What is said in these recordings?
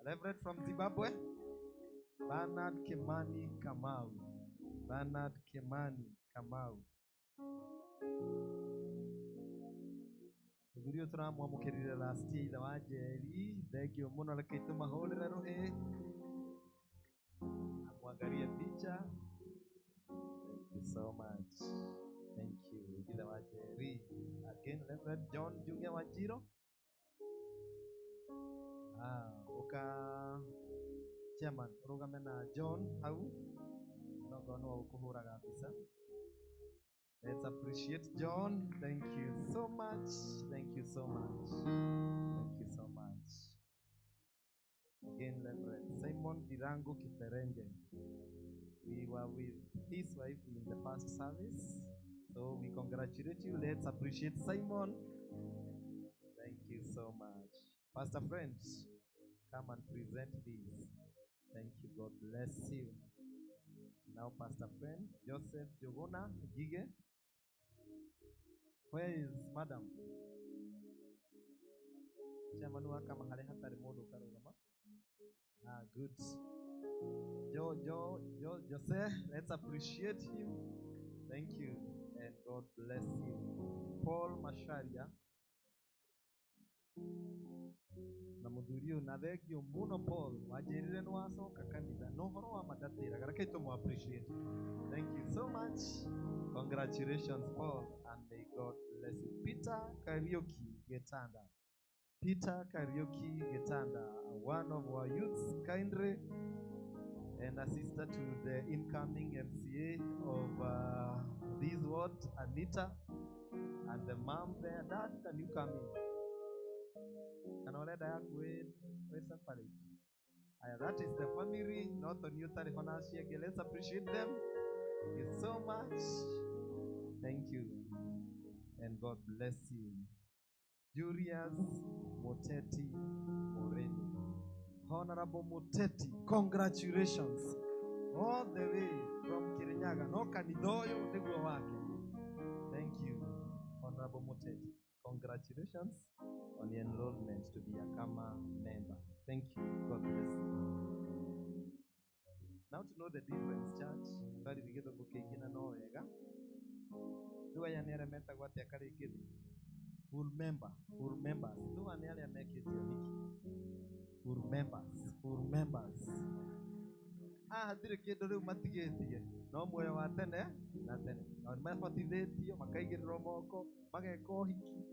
Reverend from Zimbabwe, Bernard Kimani Kamau. Bernard Kimani Kamau. Mũthuri ũyũ tũramwamũkĩrire last year ithe wa Njeri, thengio mũno, reke tũmahũrĩre rũhĩ. Amwangarie picha. Thank you so much. Thank you, ithe wa Njeri. Again, Reverend John Njung'e Wanjiro. Ah, ũka chairman ũrũgame na John hau nongorwo nĩwe ũkũhũraga mbica. Let's appreciate John. Thank you so much. Thank you so much. Thank you so much. Again, Reverend Simon Dirango Kiferenge. We were with his wife in the first service. So we congratulate you. Let's appreciate Simon. Thank you so much. Pastor Friends, come and present this. Thank you. God bless you. Now, Pastor Friend, Joseph Jogona Gige. Where is Madam? Chairman wa kama harĩa hatarĩ mũndũ ũkarũgama. Ah, good. Jo, Jo, Jo, Jose, let's appreciate him. Thank you, and God bless you. Paul Masharia. Na mũthuri ũyũ na thengio mũno Paul, wanjĩrire nĩ wacoka kanitha na ũhoro wa ma ndatĩraga, reke tũmũ appreciate. Thank you so much. Congratulations Paul, and may God bless you. Peter Kariuki Getanda. Peter Kariuki Getanda, one of our youths, kindly, and a sister to the incoming MCA of this ward, Anita, and the mom there. Dad, can you come in? Kana ũrenda yaku wĩ separate? Aya, that is the family, not on you tarĩ ho na acio angĩ. Let's appreciate them. Thank you so much. Thank you. And God bless you. Julius Muteti Moreni. Honorable Muteti, congratulations. All the way from Kirinyaga. No kanitha ũyũ nĩguo wake. Thank you, Honorable Muteti. Congratulations on your enrollment to be a Kama member. Thank you. God bless you. Now to know the difference, church. Twaririe gĩthũngũ kĩingĩ na no wega. Rĩu aya nĩ arĩa metagwo atĩa karĩngĩthi? Full member, full members. Rĩu aya nĩ arĩa mekĩte ũhiki. Full members, full members. Haha hatirĩ kĩndũ rĩu matigĩtie, no muoyo wa tene na tene. Nao nĩ mabatithĩtio, makaigĩrĩrwo moko, mageka ũhiki.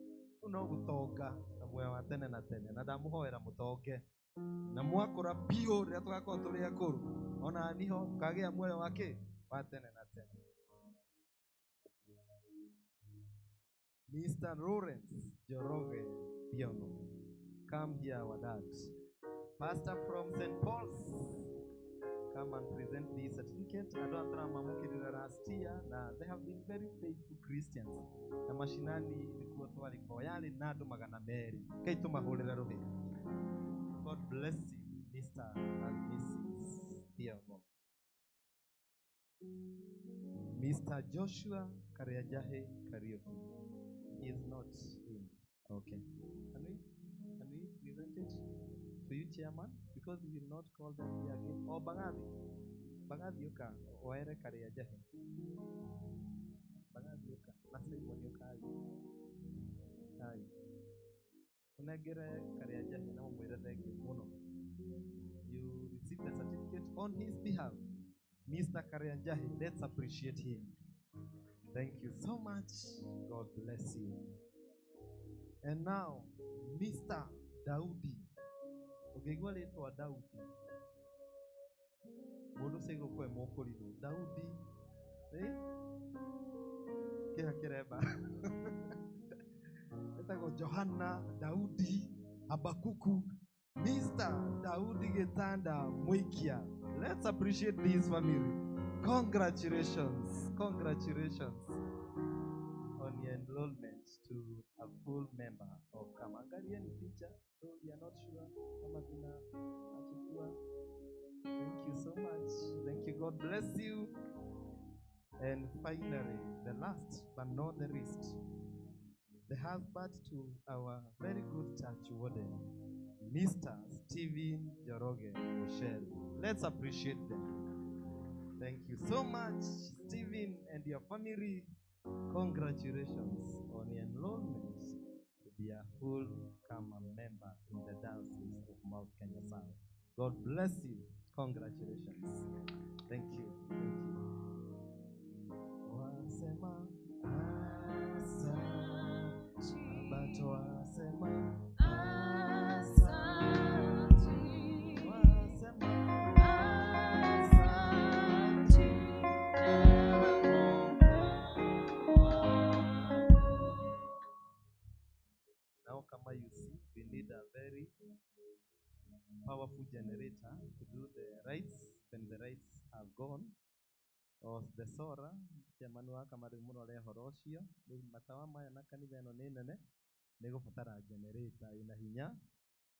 Rĩu no gũtonga na muoyo wa tene na tene. Na ndamũhoera mũtonge. Na mwakũra biũ rĩrĩa tũgakorwo tũrĩ akũrũ, ona niho mũkagĩa muoyo wa kĩ? Wa tene na tene. Mr. Lawrence Njoroge Thiongo, come here, our dad. Pastor from St. Paul's, come and present this certificate. Andũ aya tũramamũkĩrire last year, na they have been very faithful Christians. Na mashinani nĩkuo twarĩ ko, yarĩ na andũ magana merĩ. Rekei tũmahũrĩre rũhĩ. God bless you, Mr. and Mrs. Thiongo. Mr. Joshua Karianjahi Kariuki. He is not in. Okay. Can we present it to you, Chairman? Because we will not call them here again. Oh, Bagathi. Bagathi uka. Oere Karianjahi. Bagathi uka. Na Simon uka. Ai. Unengere Karianjahi na ũmwĩre thank you mũno. You receive the certificate on his behalf. Mr. Karianjahi, let's appreciate him. Thank you so much. God bless you. And now, Mr. Daudi. Ũngĩigua rĩtwa Daudi, mũndũ ũcio agĩrĩirwo kũhe mũkũrinũ. Daudi, eh? Kĩha kĩremba. Etagwo Johana Daudi Habakuku. Mr. Daudi Gitanda Muikia. Let's appreciate this family. Congratulations. Congratulations on your enrollment to a full member of Kama. Angalieni picha, though we are not sure kama zinachukua. Thank you so much. Thank you. God bless you. And finally, the last but not the least, the husband to our very good church warden, Mr. Stephen Njoroge Mucheri. Let's appreciate them. Thank you so much, Stephen and your family. Congratulations on your enrollment to be a full Kama member in the Diocese of Mount Kenya South. God bless you. Congratulations. Thank you. Thank you. Wasema asante. Baba twasema Asante. wasema Asante, ewe Mungu wangu. Now, kama you see, we need a very powerful generator to do the rites when the rites have gone. Or the solar, chairman wa kama rĩu mũrore ũhoro ũcio, rĩu matawa maya na kanitha ĩno nĩ nene, nĩ gũbatara generator ĩna hinya,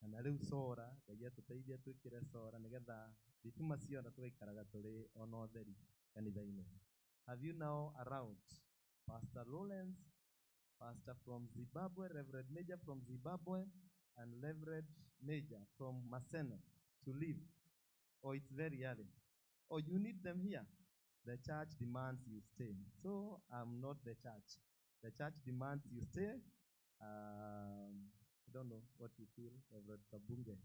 kana rĩu solar, Ngai atũteithie twĩkĩre solar nĩgetha thitima ciora tũgaikaraga tũrĩ ona ũtheri kanitha-inĩ. Have you now around Pastor Lawrence, Pastor from Zimbabwe, Reverend Major from Zimbabwe, and Reverend Major from Maseno to leave? Or it's very early? Or you need them here? The church demands you stay. So I'm not the church. The church demands you stay. I don't know what you feel, Reverend Kabunge.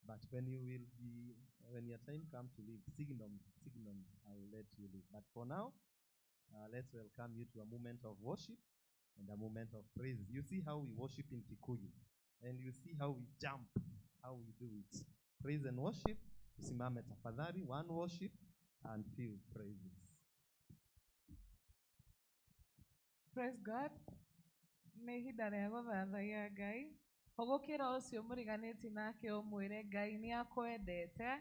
But when you will be, when your time comes to leave, signal, signal, I will let you leave. But for now, let's welcome you to a moment of worship and a moment of praise. You see how we worship in Kikuyu, and you see how we jump, how we do it. Praise and worship. Tusimame tafadhali, one worship and few praises. Praise God. Nĩ ihinda rĩa gũthathaiya Ngai. Hũgũkĩra ũcio mũriganĩtie nake ũmwĩre Ngai nĩ akwendete.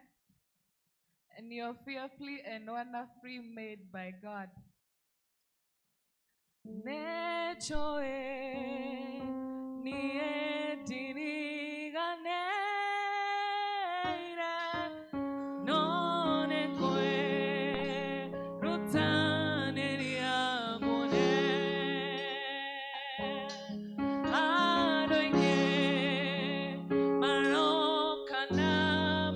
And you're fearfully and wonderfully made by God. Nĩnjũĩ niĩ ndiriganĩire, no nĩ kwĩrutanĩria mũnene. Andũ aingĩ maroka na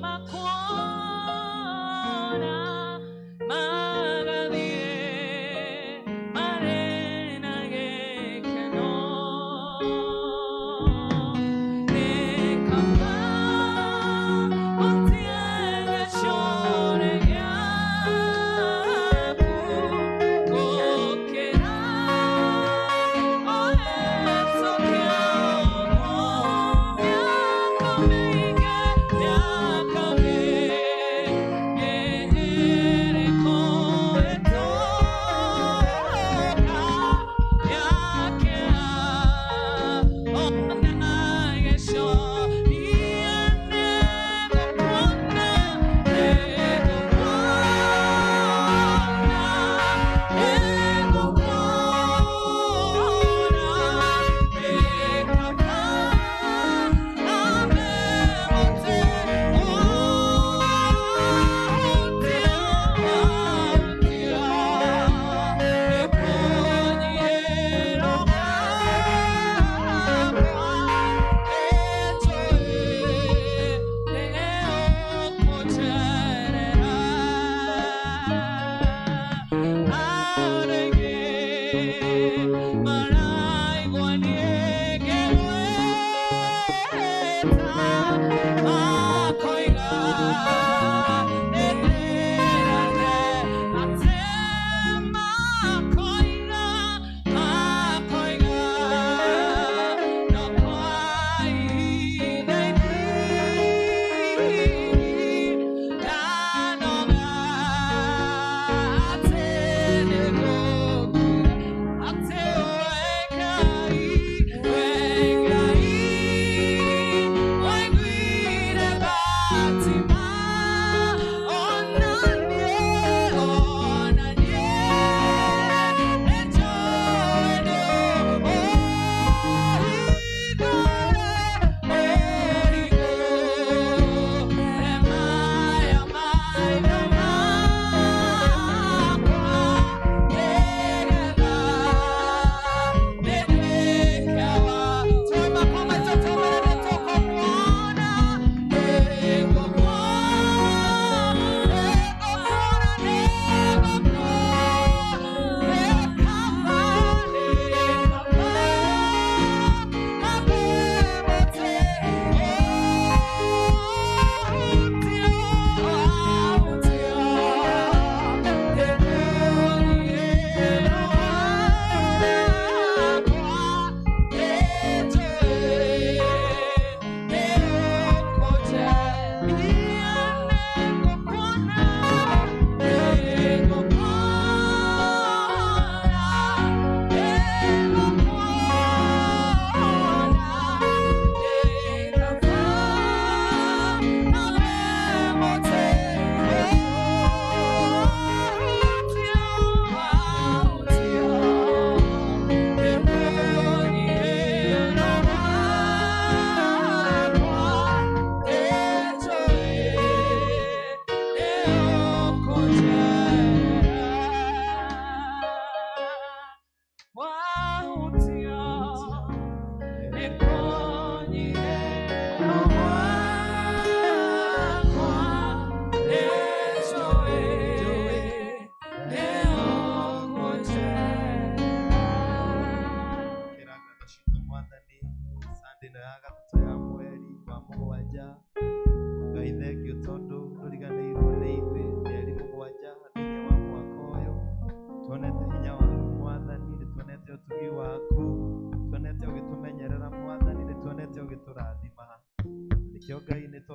makuona, magathiĩ marĩ na gĩkeno.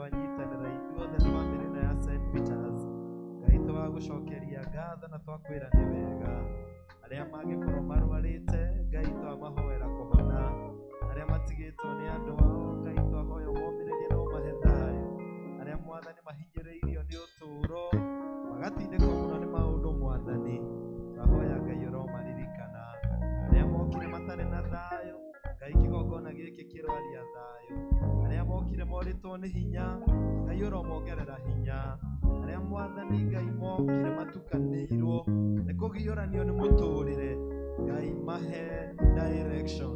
Twanyitanĩra ithuothe bamĩrĩ ĩno ya St. Peters, Ngai twagũcokeria ngatho na twakwĩra nĩ wega. Arĩa mangĩkorwo marwarĩte, Ngai twamahoera kũhona. Arĩa matigĩtwo nĩ andũ ao, Ngai twahoya ũmomĩrĩrie na ũmahe thayũ. Arĩa Mwathani mahinyĩrĩirio nĩ ũtũũro, magatindĩkwo mũno nĩ maũndũ, Mwathani twahoya Ngai ũromaririkana. Arĩa mokire matarĩ na thayũ, Ngai kĩgongona gĩkĩ kĩroaria thayũ. Arĩa mokire morĩtwo nĩ hinya, Ngai ũromongerera hinya. Arĩa Mwathani Ngai mokire matukanĩirwo nĩ kũgiũranio nĩ mũtũrĩre, Ngai mahe direction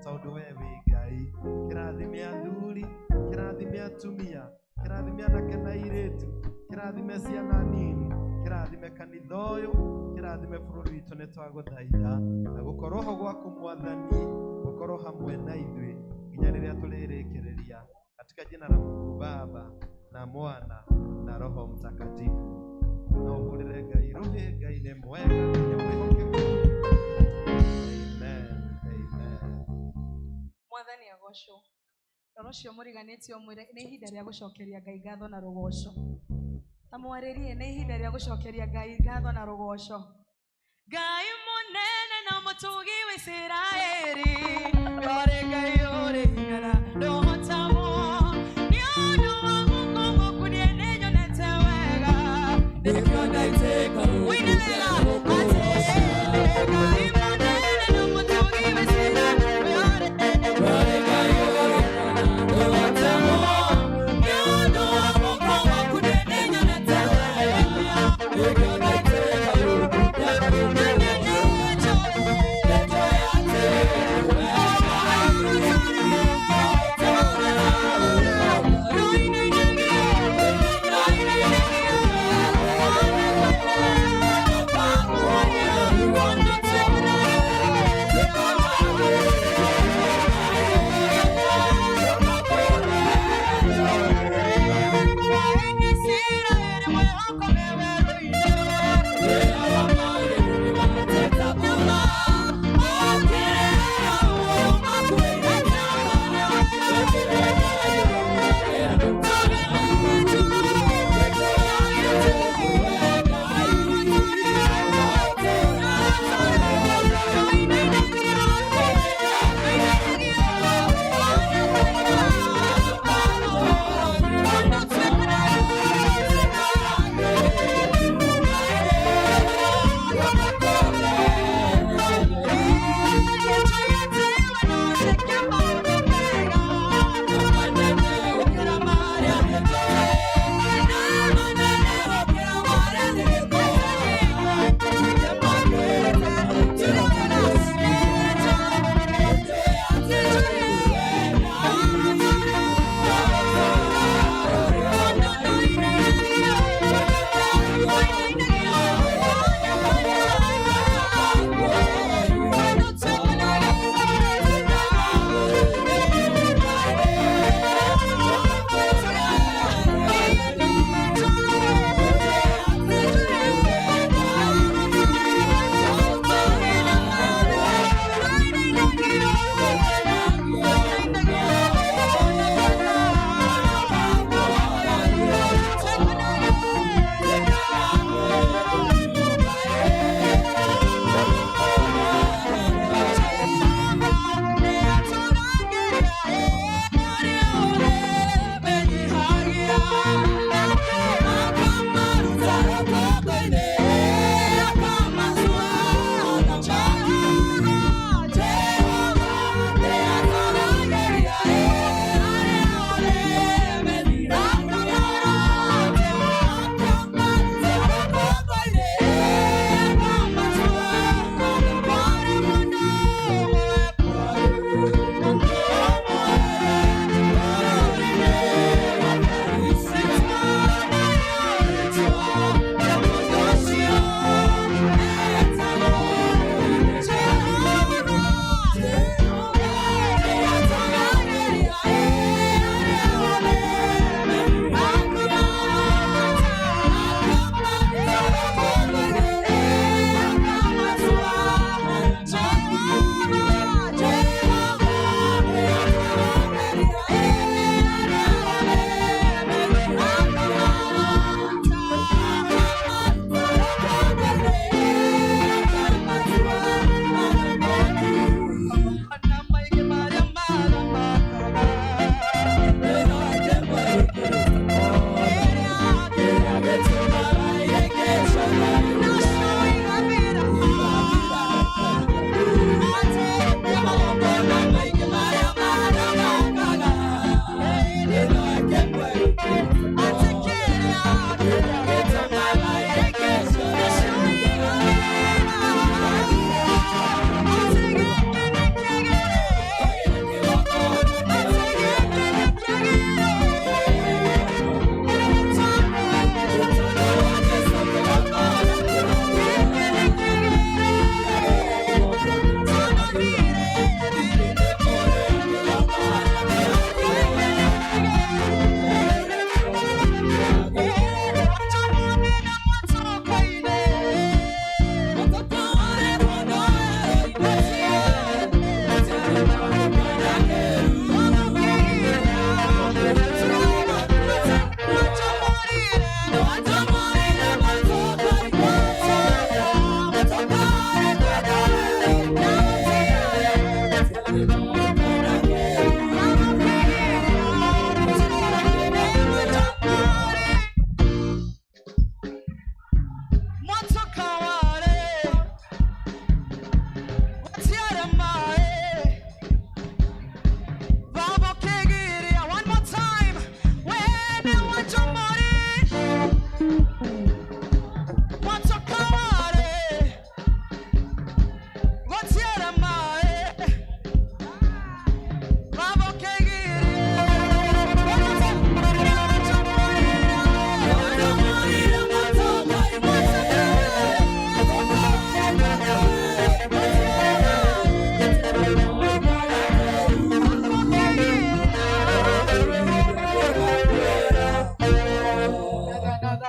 tondũ we wĩ Ngai. Kĩrathime athuri, kĩrathime atumia, kĩrathime anake na airĩtu, kĩrathime ciana nini, kĩrathime kanitha ũyũ, kĩrathime bũrũri witũ. Nĩ twagũthaitha na gũkorwo ho gwaku Mwathani, gũkorwo hamwe na ithuĩ nginya rĩrĩa tũrĩrĩkĩrĩria, katika jina la Mungu Baba na Mwana na Roho Mtakatifu. No ũhũrĩre Ngai rũhĩ. Ngai nĩ mwega, Ngai nĩ mwĩhokeku. Amen, amen. Mwathani agocwo. Rora ũcio mũriganĩtie ũmwĩre nĩ ihinda rĩa gũcokeria Ngai ngatho na rũgoco. Ta mwarĩrie, nĩ ihinda rĩa gũcokeria Ngai ngatho na rũgoco. Ngai mũnene na mũtugi wa Isiraeli, ũrĩ Ngai ũrĩ hinya na ndũhotagwo. Nĩ ũndũ wa guoko gwaku niĩ nĩnyonete wega. Nĩkĩo ndaitĩka. Ũine wega atĩ Ngai mũnene na mũtugi wa Isiraeli, Ũrĩ Ngai ũrĩ hinya na ndũhotagwo. Nĩ ũndũ wa guoko gwaku niĩ nĩnyonete wega. Nĩkĩo ndaitĩka. Na nĩ njũĩ Nĩnjũĩ atĩ wega.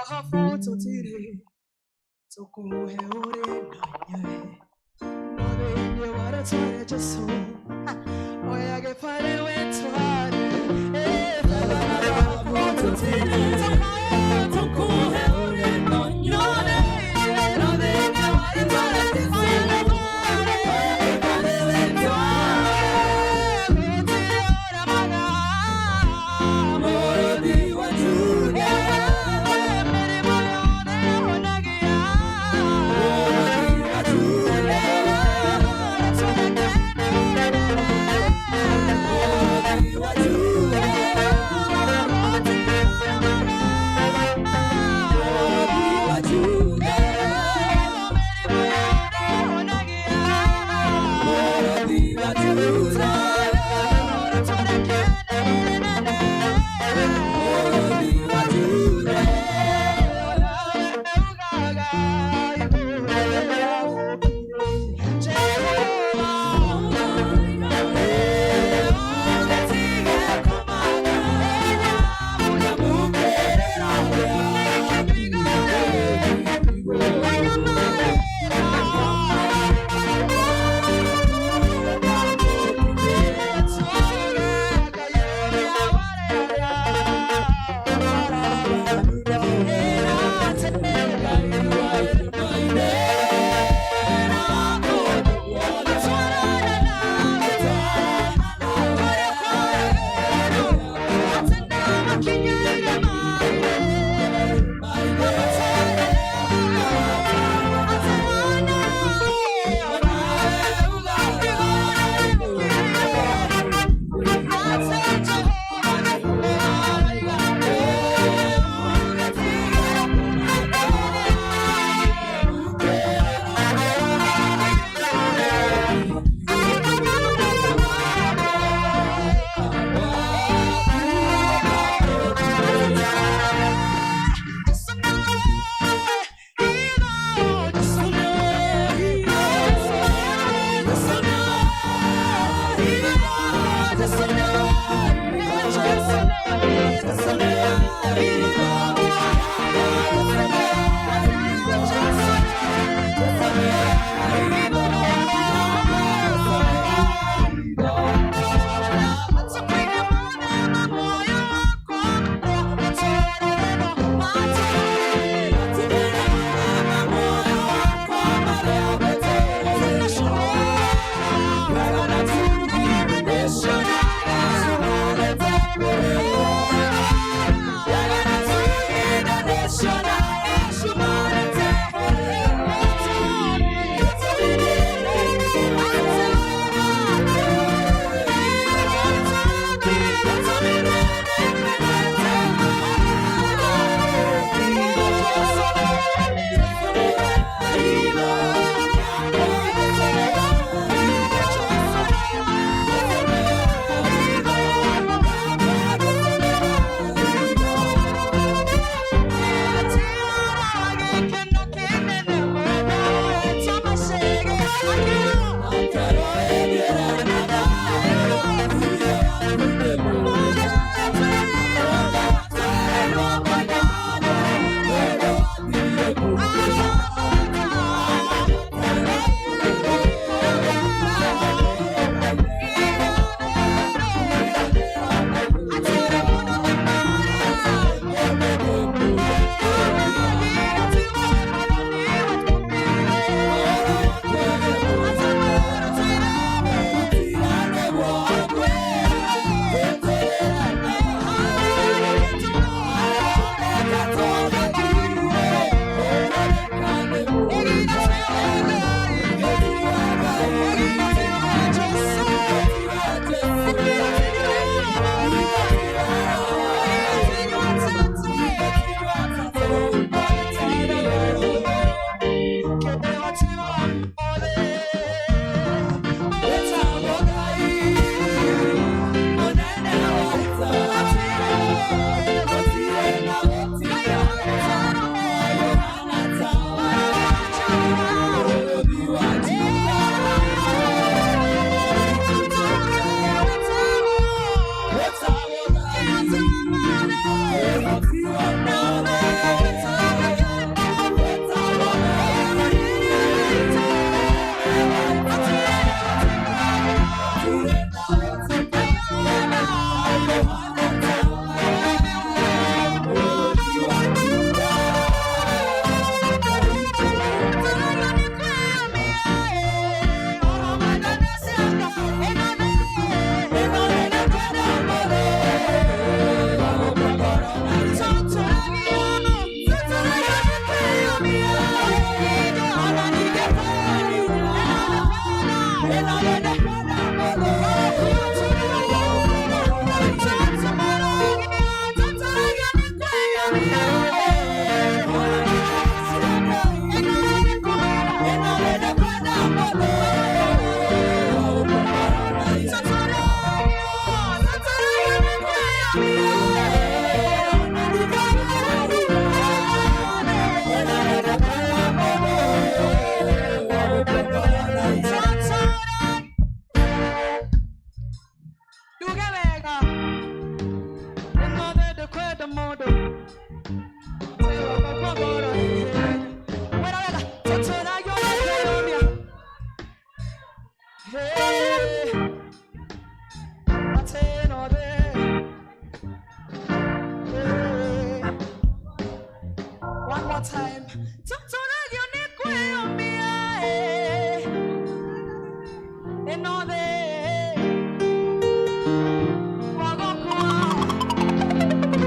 thahabu tũtirĩ tũkũhe ũrĩ na inyuĩ no thĩinĩ wa rĩtwa rĩa Jesũ oya gĩbarĩ wĩtware. Eh, betha na thahabu tũtirĩ Tũkũhe ũrĩ na inyuĩ. No thĩinĩ wa rĩtwa rĩa Jesũ oya gĩbarĩ wĩtware. Gũtirĩ ũramaga Mũrũthi wa Juda. Mĩrimũ yothe ĩhonagia. Mũrũthi wa Juda. Mũrũthi wa Nduge wega nĩmwathende kwenda mũndũ wera wega tũtũragio na kwĩyũmia. Hey, atĩ no thĩ. Hey. One more time. Tũtũragio nĩ kwĩyũmia, eh. Ĩno thĩ wagũkua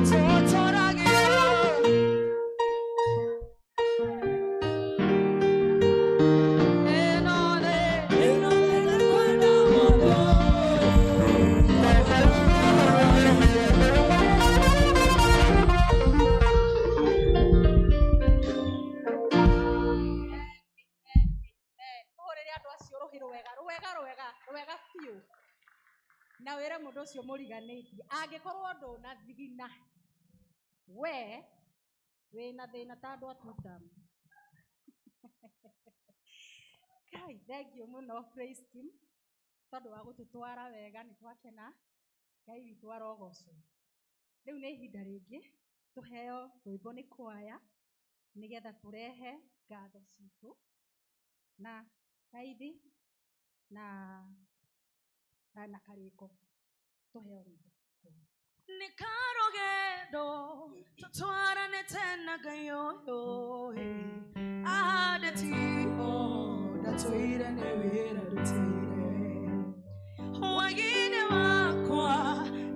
tũtũragio. Ĩno thĩ. Tũhũrĩre andũ acio rũhĩ rwega rwega rwega rwega biũ na wĩre mũndũ ũcio mũriganĩtie angĩkorwo ndũnathigina we wĩna thĩna ta andũ a tutam. Ngai, thengiũ mũno praise team tondũ wa gũtũtwara wega, nĩ twakena. Ngai witũ arogocwo. Rĩu nĩ ihinda rĩngĩ tũheo rwĩmbo nĩ kwaya nĩgetha tũrehe ngatho citũ na taithi na karĩko tũheo rwĩmbo. Nĩ karũgendo tũtwaranĩte na Ngai ũyũ ahandĩtio ndatũire nĩ wĩra ndutĩire wagine wakwa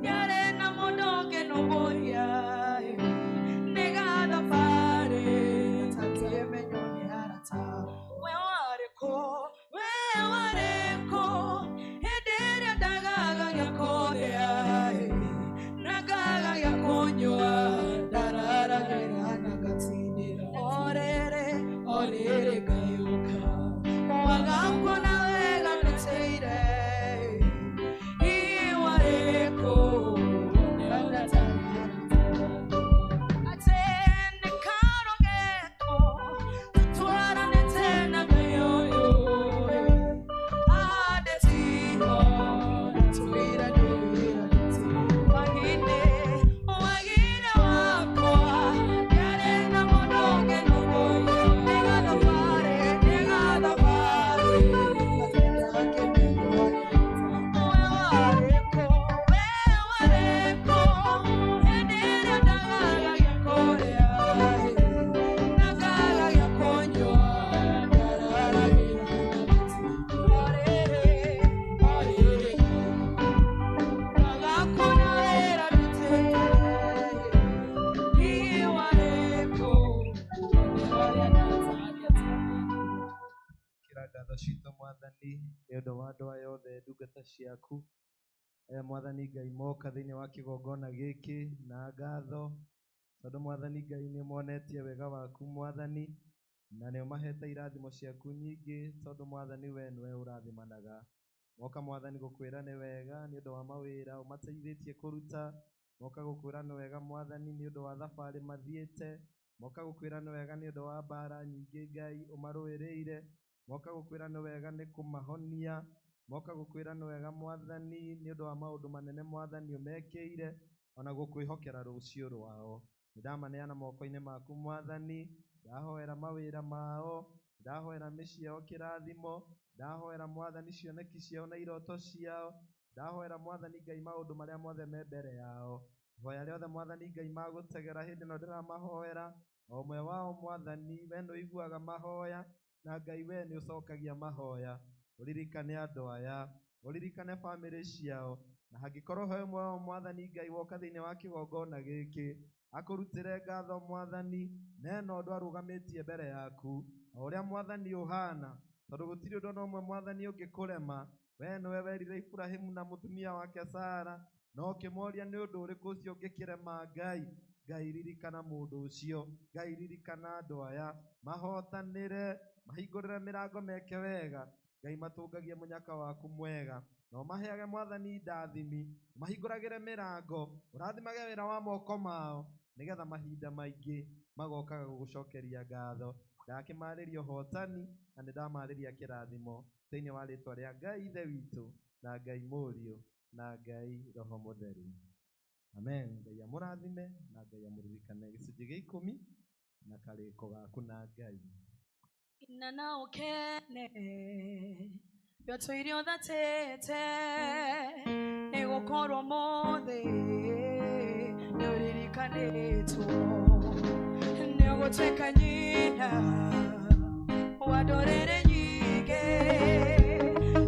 nĩarĩ na mũndũ ũngĩ nũmbũiya nĩ gathabarĩ gatakĩmenywo nĩ arata. We warĩ kũ, we warĩ kũ hĩndĩ ĩrĩa ndagaga gĩa kũrĩa na ngaga gĩa kũnyua, ndararagĩra na ngatindĩra orĩrĩ orĩrĩ ngayũka wagakuona wega ndutĩire iwarĩ kũ. Atĩ nĩ karũgendo tũtwaranĩte na Ngai ũyũ ahandĩtio tũira nĩ wĩra wagine wagine wakwa nĩarĩ na mũndũ ũngĩ nũmbũiya nĩ gathabarĩ nĩ gathabarĩ. We warĩ kũ, we warĩ kũ hĩndĩ ĩrĩa ndagaga gĩa kũrĩa na ngaga gĩa kũnyua, ndararagĩra orĩrĩ orĩrĩ ngagakuona wĩra ndutĩire iwarĩ kũ ũrĩa ndatanyĩte. Kĩra ngatho citũ Mwathani nĩ ũndũ wa andũ aya othe ndungata ciaku aya Mwathani Ngai moka thĩinĩ wa kĩgongona gĩkĩ na ngatho tondũ Mwathani Ngai nĩ ũmonetie wega waku Mwathani na nĩ ũmahete irathimo ciaku nyingĩ tondũ Mwathani we nĩwe ũrathimanaga. Moka Mwathani gũkwĩra nĩ wega nĩ ũndũ wa mawĩra ũmateithĩtie kũruta, moka gũkwĩra nĩ wega Mwathani nĩ ũndũ wa thabarĩ mathiĩte, moka gũkwĩra nĩ wega nĩ ũndũ wa mbara nyingĩ Ngai ũmarũĩrĩire, moka gũkwĩra nĩ wega nĩ kũmahonia, moka gũkwĩra nĩ wega Mwathani nĩ ũndũ wa maũndũ manene Mwathani ũmekĩire ona gũkwĩhokera rũciũ rwao. Nĩ ndamaneana moko-inĩ maku Mwathani, ndahoera mawĩra mao, ndahoera mĩciĩ yao kĩrathimo, ndahoera Mwathani cioneki ciao na iroto ciao, ndahoera Mwathani Ngai maũndũ marĩa mothe me mbere yao. Ihoya rĩothe Mwathani Ngai magũtegera hĩndĩ ĩno ndĩramahoera, o ũmwe wao Mwathani we nĩ ũiguaga mahoya na Ngai we nĩ ũcokagia mahoya. Ũririkane andũ aya, ũririkane bamĩrĩ ciao, na hangĩkorwo he ũmwe wao Mwathani Ngai woka thĩinĩ wa kĩgongona gĩkĩ akũrutĩre ngatho Mwathani na ena ũndũ arũgamĩtie mbere yaku o ũrĩa Mwathani ũhana tondũ gũtirĩ ũndũ ona ũmwe Mwathani ũngĩkũrema. We nĩwe werire Iburahĩmu na mũtumia wake Sara na ũkĩmoria nĩ ũndũ ũrĩkũ ũcio ũngĩkĩrema Ngai. Ngai ririkana mũndũ ũcio, Ngai ririkana andũ aya, mahotanĩre, mahingũrĩre mĩrango meke wega. Ngai matũngagie mũnyaka waku mwega, na ũmaheage mwathani ndathimi, ũmahingũragĩre mĩrango, ũrathimage wĩra wa moko mao, nĩgetha mahinda maingĩ magokaga gũgũcokeria ngatho. Ndakĩmarĩria ũhotani na nĩ ndamarĩria kĩrathimo thĩinĩ wa rĩtwa rĩa Ngai Ithe witũ na Ngai Mũriũ na Ngai Roho Mũtheru. Amen. Ngai amũrathime na Ngai amũririkane. Gĩcunjĩ gĩa ikũmi na karĩko gaku na Ngai. Ina na ũkene rĩotũire ũthatĩte nĩ gũkorwo mũthĩ nĩ ũririkanĩtwo nĩ ũgũtuĩka nyina wa ndũrĩrĩ nyingĩ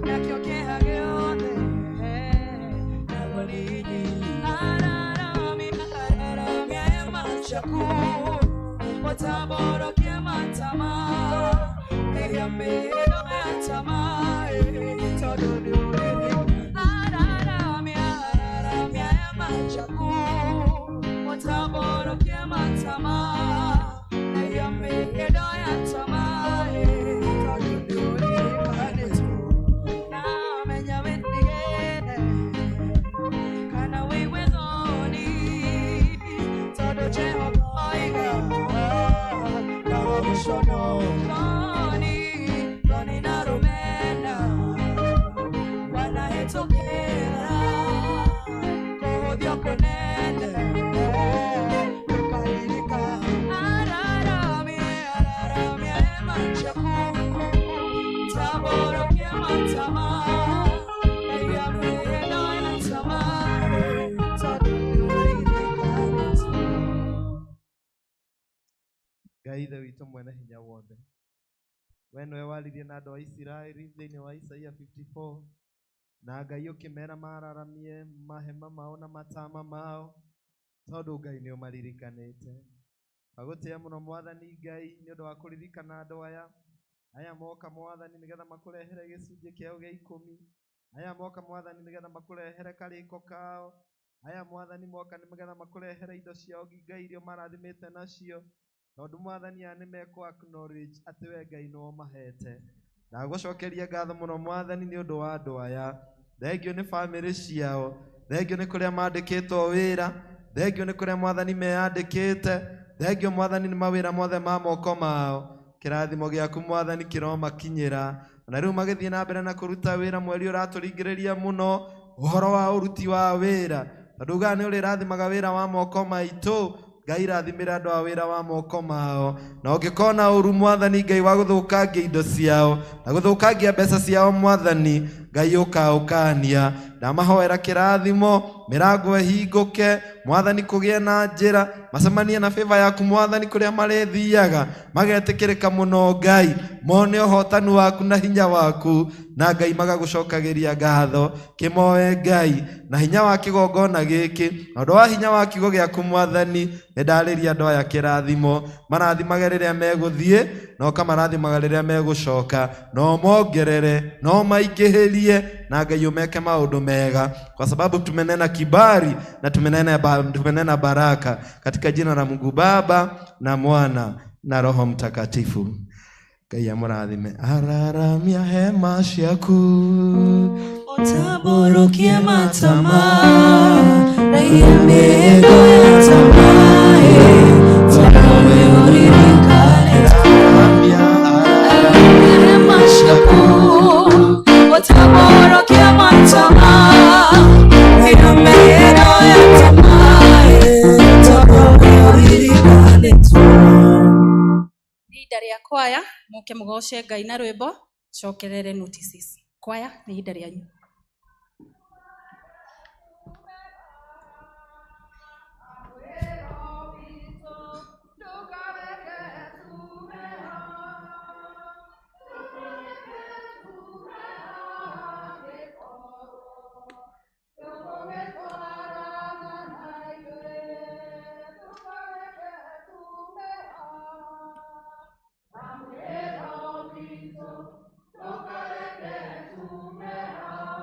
nakĩo kĩeha gĩothe naguo nĩ nyingĩ. Araramia, araramia hema ciaku ũtambũrũkie matama eria mĩhĩndo ya tamaa tondũ nĩ ũrĩrĩ. Araramia, araramia hema ciaku ũtambũrũkie matama eria mĩhĩndo ya tamaa tondũ nĩ ũririkanĩtwo. Na menya wĩtigĩre kana wĩigue thoni tondũ Jehova oiga thoni thoni na rũmena wanahĩtũkĩra kũhũthio kũnene ndũkaririka. Araramia, araramia hema ciaku tambũrũkie matama eria mĩhĩndo ya tamaa tondũ nĩ ũririkanĩtwo. Ngai Ithe witũ mwene hinya wothe, we nĩwe waririe na andũ a Isiraeli thĩinĩ wa Isaia 54 na Ngai ũkĩmera mararamie mahema mao na matama mao tondũ Ngai nĩ ũmaririkanĩte. Twagũtĩĩa mũno mwathani Ngai nĩ ũndũ wa kũririkana andũ aya aya moka mwathani nĩgetha makũrehere gĩcunjĩ kĩao gĩa ikũmi, aya moka mwathani nĩgetha makũrehere karĩko kao, aya mwathani moka nĩgetha makũrehere indo ciao Ngai iria marathimĩte nacio, tondũ mwathani aya nĩ mekũ acknowledge atĩ we Ngai nĩwe ũmahete. Ndagũcokeria ngatho mũno mwathani nĩ ũndũ wa andũ aya. Thengio nĩ bamĩrĩ ciao, thengio nĩ kũrĩa mandĩkĩtwo wĩra, thengio nĩ kũrĩa mwathani meyandĩkĩte, thengio mwathani nĩ mawĩra mothe ma moko mao. Kĩrathimo gĩaku mwathani kĩromakinyĩra. Na rĩu magĩthiĩ na mbere na kũruta wĩra mweri ũratũringĩrĩria mũno ũhoro wa ũruti wa wĩra, tondũ ugaga nĩ ũrĩrathimaga wĩra wa moko maitũ. Ngai rathimĩra andũ a wĩra wa moko mao, na ũngĩkona ũru mwathani Ngai wa gũthũkangia indo ciao na gũthũkangia mbeca ciao mwathani Ngai ũkaũkania. Ndamahoera kĩrathimo, mĩrango ĩhingũke mwathani, kũgĩe na njĩra macemanie na favor yaku mwathani kũrĩa marĩthiaga magetĩkĩrĩka mũno Ngai, mone ũhotani waku na hinya waku, na Ngai magagũcokagĩria ngatho. Kĩmoe Ngai na hinya wa kĩgongona gĩkĩ, na ũndũ wa hinya wa kiugo gĩaku mwathani, nĩ ndarĩria andũ aya kĩrathimo, marathimage rĩrĩa megũthiĩ na ũkamarathimaga rĩrĩa megũcoka, na ũmongerere na ũmaingĩhĩrie, na Ngai ũmeke maũndũ mega, kwa sababu tumenena kibali na tumenena baraka, katika jina la Mungu Baba na Mwana na Roho Mtakatifu. Ngai amũrathime. Araramia hema ciaku ũtambũrũkie matama eria mĩhĩndo ya tamaa tondũ nĩ ũririkanĩtwo. Araramia Hema ciaku ũtambũrũkie matama eria mĩhĩndo ya tamaa tondũ nĩ ũririkanĩtwo. Nĩ ihinda rĩa kwaya moke mũgoce Ngai na rwĩmbo cokerere notices. Kwaya nĩ ihinda rĩanyu. Tukareke tumeha.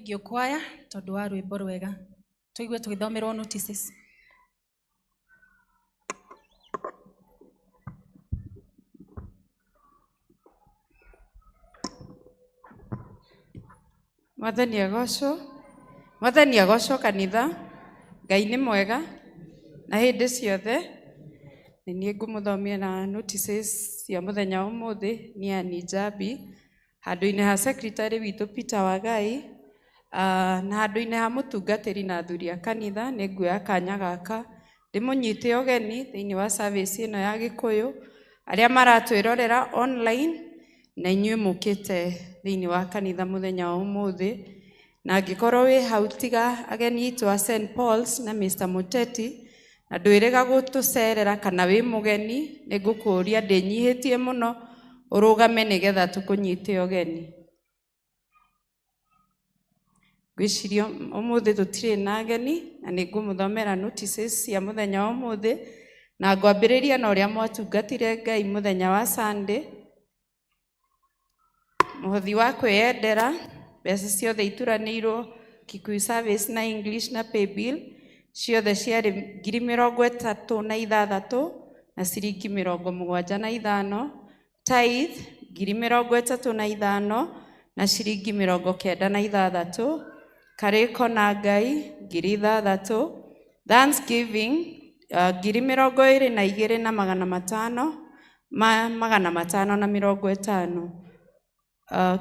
Thengiũ kwaya tondũ wa rwĩmbo rwega. Tũigue tũgĩthomerwo notices. Mwathani agocwo. Mwathani agocwo kanitha. Ngai nĩ mwega na hĩndĩ ciothe. Nĩ niĩ ngũmũthomia na notices cia mũthenya wa ũmũthĩ. Niĩ Ann Njambi, handũ-inĩ ha secretary witũ Peter Wagai, na handũ-inĩ ha mũtungatĩri na athuri a kanitha, nĩ nguoya kanya gaka ndĩmũnyite ũgeni thĩinĩ wa service ĩno ya Gĩkũyũ, arĩa maratwĩrorera online, na inyuĩ mũkĩte thĩinĩ wa kanitha mũthenya wa ũmũthĩ. Na angĩkorwo wĩ hau, tiga ageni aitũ a St Paul's na Mr Muteti, na ndwĩrĩga gũtũcerera kana wĩ mũgeni, nĩ ngũkũria ndĩnyihĩtie mũno ũrũgame nĩgetha tũkũnyite ũgeni. Ngwĩciria ũmũthĩ tũtirĩ na ageni, na nĩ ngũmũthomera notices cia mũthenya wa ũmũthĩ, na ngwambĩrĩria na ũrĩa mwatungatire Ngai mũthenya wa Sunday. Mũhothi wa kwĩyendera, mbeca ciothe ituranĩirwo Kikuyu Service na English na Paybill, ciothe ciarĩ ngiri mĩrongo ĩtatũ na ithathatũ na ciringi mĩrongo mũgwanja na ithano. Tithe ngiri mĩrongo ĩtatũ na ithano na ciringi mĩrongo kenda na ithathatũ. Karĩko na Ngai ngiri ithathatũ. Thanksgiving ngiri mĩrongo ĩrĩ na igĩrĩ na magana matano, ma, magana matano na mĩrongo ĩtano.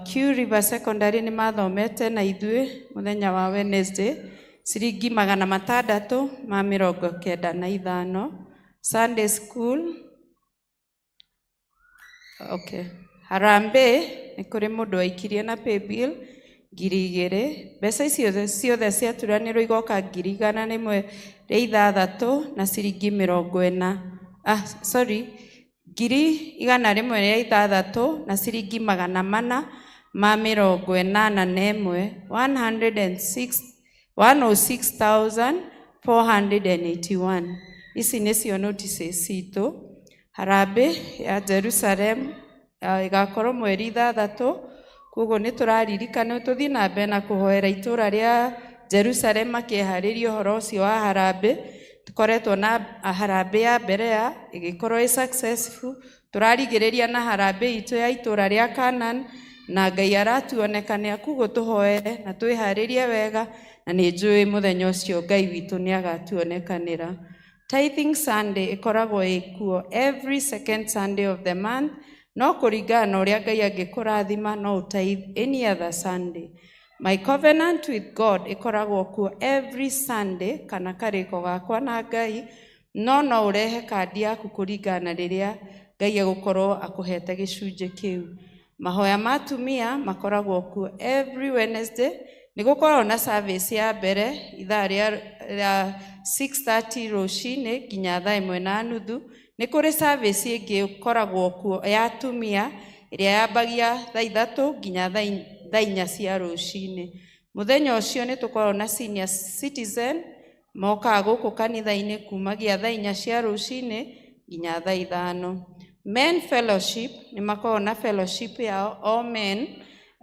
Q River Secondary nĩ mathomete na ithuĩ mũthenya wa Wednesday, ciringi magana matandatũ ma mĩrongo kenda na ithano. Sunday School, okay. Harambee, nĩ kũrĩ mũndũ waikirie na paybill ngiri igĩrĩ. Mbeca icio ciothe ciaturanĩrwo igoka ngiri igana rĩmwe rĩa ithathatũ na ciringi mĩrongo ĩna. Ah, sorry, ngiri igana rĩmwe rĩa ithathatũ na ciringi magana mana ma mĩrongo ĩnana na ĩmwe, one hundred and six, one oh six thousand four hundred and eighty-one. Ici nĩcio notices citũ. Harambee ya Jerusalem ĩgakorwo mweri ithathatũ, koguo nĩ tũraririkana tũthiĩ na mbere na kũhoera itũũra rĩa Jerusalem makĩharĩria ũhoro ũcio wa harambee. Tũkoretwo na harambee ya mbere ya ĩgĩkorwo ĩ successful, tũrarigĩrĩria na harambee itũ ya itũũra rĩa Canaan, na Ngai aratuonekania, koguo tũhoere na twĩharĩrie wega, na nĩ njũĩ mũthenya ũcio Ngai witũ nĩ agatuonekanĩra. Tithing Sunday ĩkoragwo ĩkuo every second Sunday of the month, no kũringana na ũrĩa Ngai angĩkũrathima no ũtithe any other Sunday. My Covenant with God ĩkoragwo kuo every Sunday, kana karĩko gakwa na Ngai, no no ũrehe kandi yaku kũringana na rĩrĩa Ngai egũkorwo akũhete gĩcunjĩ kĩu. Mahoya ma atumia makoragwo kuo every Wednesday. Nĩ gũkoragwo na service ya mbere ithaa rĩa 6:30 rũcinĩ nginya thaa ĩmwe na nuthu. Nĩ kũrĩ service ĩngĩ ĩkoragwo kuo ya atumia ĩrĩa yambagia thaa ithatũ nginya thaa inya cia rũcinĩ. Mũthenya ũcio nĩ tũkoragwo na senior citizen mokaga gũkũ kanitha-inĩ kumagia thaa inya cia rũcinĩ nginya thaa ithano. Men Fellowship nĩ makoragwo na fellowship yao all men,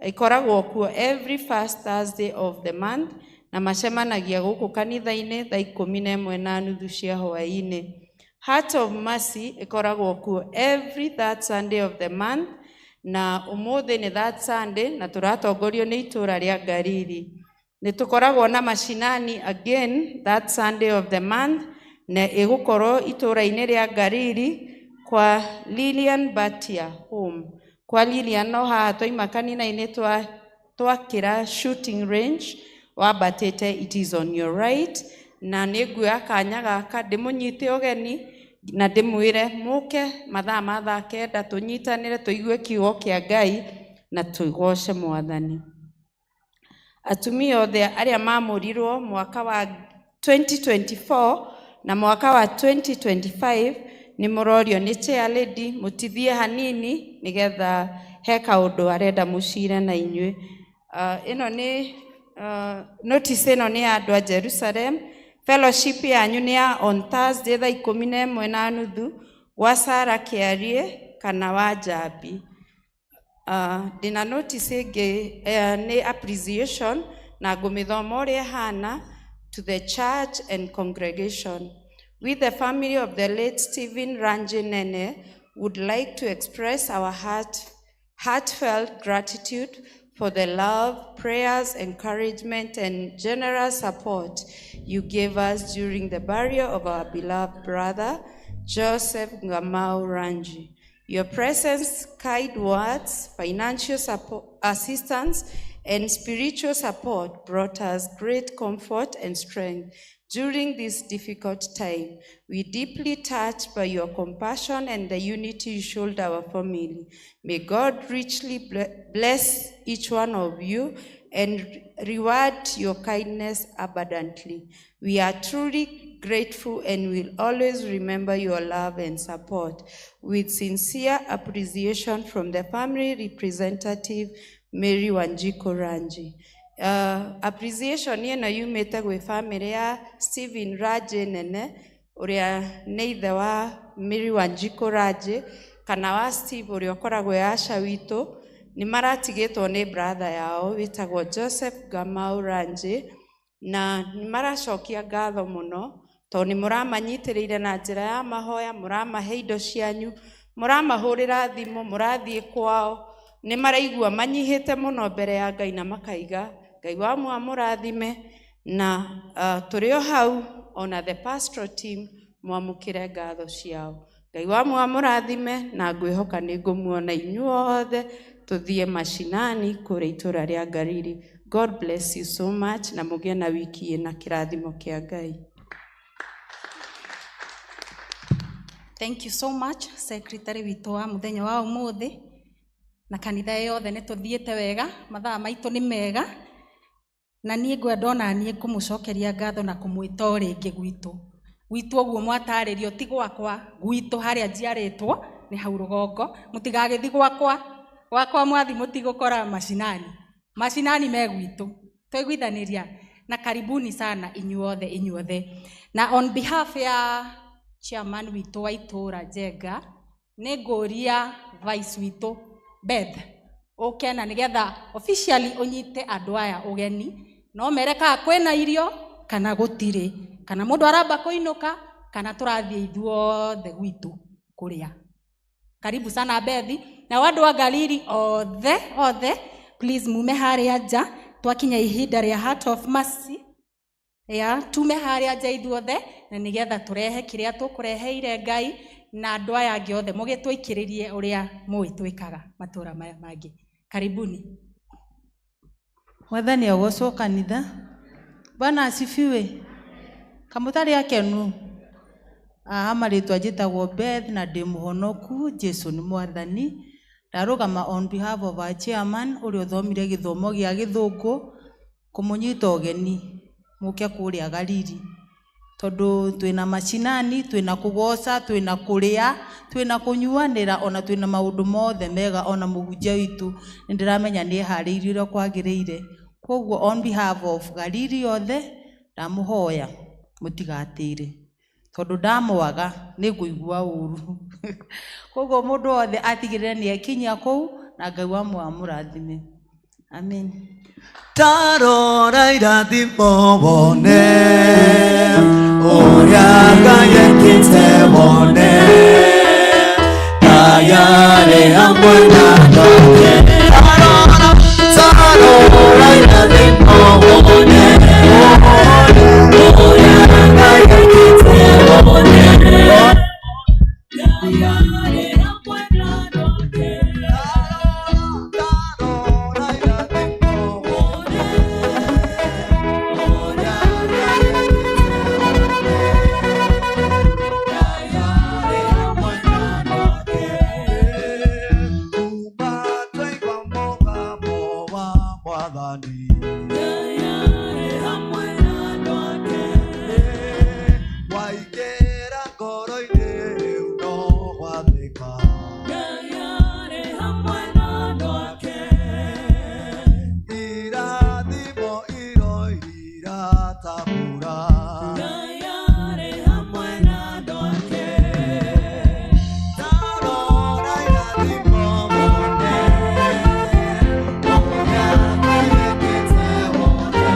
ĩkoragwo kuo every first Thursday of the month, na macemanagia gũkũ kanitha-inĩ thaa ikũmi na ĩmwe na nuthu cia hwaĩ-inĩ. Heart of Mercy ĩkoragwo kuo every third Sunday of the month, na ũmũthĩ nĩ third Sunday na tũratongorio nĩ itũũra rĩa Ngariri. Nĩ tũkoragwo na mashinani again that Sunday of the month, na ĩgũkorwo itũũra-inĩ rĩa Ngariri kwa Lilian Batia home. Kwa Lilian no haha twaima kanitha-inĩ twakĩra shooting range wambatĩte, it is on your right, na nĩ nguoya kanya gaka ndĩmũnyite ũgeni na ndĩmwĩre mũke mathaa ma thaa kenda tũnyitanĩre tũigue kiugo kĩa Ngai na tũgoce Mwathani. Atumia othe arĩa mamũrirwo mwaka wa 2024 na mwaka wa 2025 nĩ mũrorio nĩ chair lady mũtithie hanini nĩgetha he kaũndũ arenda mũcire na inyuĩ. Ĩno nĩ notice ĩno nĩ ya andũ a Jerusalem. Fellowship yanyu nĩ ya on Thursday thaa ikũmi na ĩmwe na nuthu gwa Sarah Kĩarie kana wa Njambi. Ndĩna notice ĩngĩ, nĩ appreciation. Na ngũmĩthoma ũrĩa ĩhana. To the church and congregation, with the family of the late Stephen Ranji Nene would like to express our heartfelt gratitude for the love, prayers, encouragement, and generous support you gave us during the burial of our beloved brother, Joseph Ngamau Ranji. Your presence, kind words, financial support, assistance, and spiritual support brought us great comfort and strength during this difficult time. We deeply touched by your compassion and the unity you showed our family. May God richly bless each one of you and reward your kindness abundantly. We are truly grateful and will always remember your love and support. With sincere appreciation from the family representative, Mary Wanjiku Ranji. Appreciation ĩno yumĩte gwĩ family ya Stephen Raji Nene, ũrĩa nĩ ithe wa Mary Wanjiku Raji, kana wa Steve ũrĩa ũkoragwo e aca witũ. Nĩ maratigĩtwo nĩ brother yao wĩtagwo Joseph Gamau Ranji, na nĩ maracokia ngatho mũno tondũ nĩ mũramanyitĩrĩire na njĩra ya mahoya, mũramahe indo cianyu, mũramahũrĩra thimũ, mũrathiĩ kwao. Nĩ maraigua manyihĩte mũno mbere ya Ngai na makaiga Ngai wa mũrathime. Na tũrĩ o hau, ona the pastoral team mwamũkĩre ngatho ciao. Ngai wa mũrathime, na ngwĩhoka nĩ ngũmuona inyuothe tũthiĩ mashinani kũrĩa itũra rĩa Ngariri. God bless you so much, na mũgĩe na wiki ĩna kĩrathimo kĩa Ngai. Thank you so much, secretary witũ wa mũthenya wa ũmũthĩ, na kanitha yothe nĩ tũthiĩte wega, mathaa maitũ nĩ mega, na niĩ ngwenda ona niĩ kũmũcokeria ngatho na kũmwĩta o rĩngĩ gwitũ. Gwitũ ũguo mwatarĩrio ti gwakwa, gwitũ harĩa njiarĩtwo nĩ hau rũgongo, mũtigagĩthiĩ gwakwa, gwakwa mwathi mũtigũkora mashinani. Mashinani me gwitũ. Twaiguithanĩria na karibuni sana inyuothe inyuothe. Na on behalf ya chairman witũ wa itũra Njenga, nĩ ngũria vice witũ Beth ũke na nĩgetha officially ũnyite andũ aya ũgeni, no mere kana kwĩna irio kana gũtirĩ, kana mũndũ aramba kũinũka kana tũrathiĩ ithuothe gwitũ kũrĩa. Karibu sana Beth, na andũ a Galili othe othe, please mume harĩa nja, twakinya ihinda rĩa Heart of Mercy ya tume harĩa nja ithuothe, na nĩgetha tũrehe kĩrĩa tũkũreheire Ngai na andũ aya angĩ othe mũgĩtũikĩrĩrie ũrĩa mũĩ twĩkaga matũra maya mangĩ. Karibuni. Mwathani agocwo kanitha. Bwana asifiwe. Kamũtarĩ akenu. Aha marĩtwa njĩtagwo Beth na ndĩ mũhonoku, Jesu nĩ mwathani. Ndarũgama on behalf of our chairman ũrĩa ũthomire gĩthomo gĩa gĩthũngũ kũmũnyita ũgeni mũke kũrĩa Galili, tondũ twĩna macinani, twĩna kũgoca, twĩna kũrĩa, twĩna kũnyuanĩra, ona twĩna maũndũ mothe mega. Ona mũhunjia witũ nĩ ndĩramenya nĩ eharĩirie ũrĩa kwagĩrĩire. Koguo on behalf of Galili yothe ndamũhoya mũtigatĩre, tondũ ndamwaga nĩ ngũigua ũru. Koguo mũndũ wothe atigĩrĩre nĩ ekinyia kũu, na Ngai wa amũrathime. Amen. Tarora irathimo wone ũrĩa Ngai ekĩte wone, Ngai arĩ hamwe na andũ ake. Tarora, tarora irathimo wone ũrĩa Ngai ekĩte wone, Ngai arĩ hamwe na andũ ake. Tarora irathimo wone ũrĩa Ngai ekĩte wone, Ngai arĩ hamwe na andũ ake. Kuma twaigua mũgambo wa Mwathani, Ngai arĩ hamwe na andũ ake. Waingĩra ngoro-inĩ rĩu no gwathĩka, Ngai arĩ hamwe na andũ ake. Irathimo iroirira ta mbura, Ngai arĩ hamwe na andũ ake. Tarora irathimo wone ũrĩa Ngai ekĩte wone,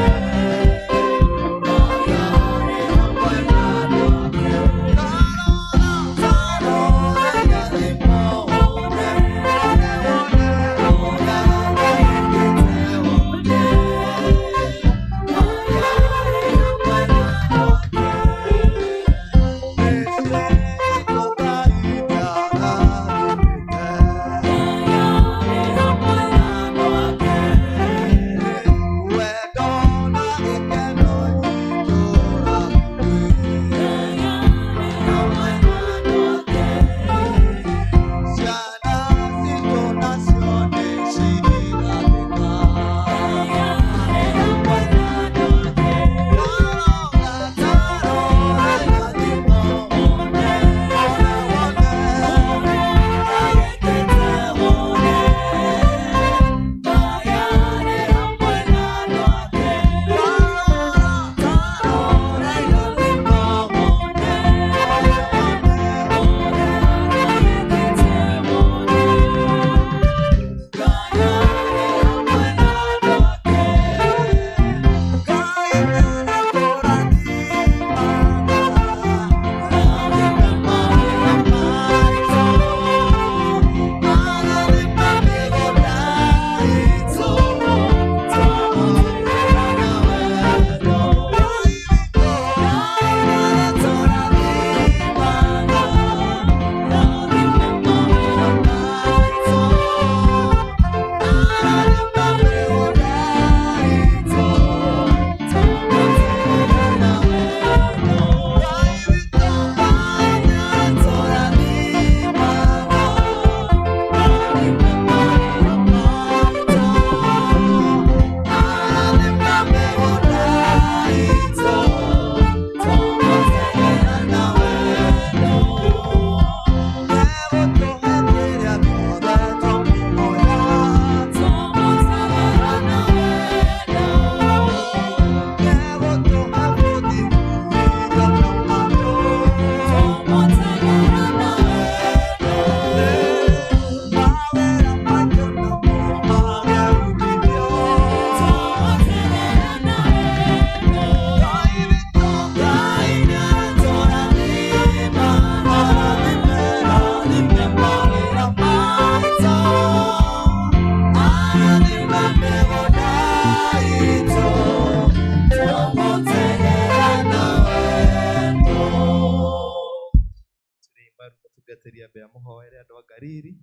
Mũhoere andũ a Ngariri,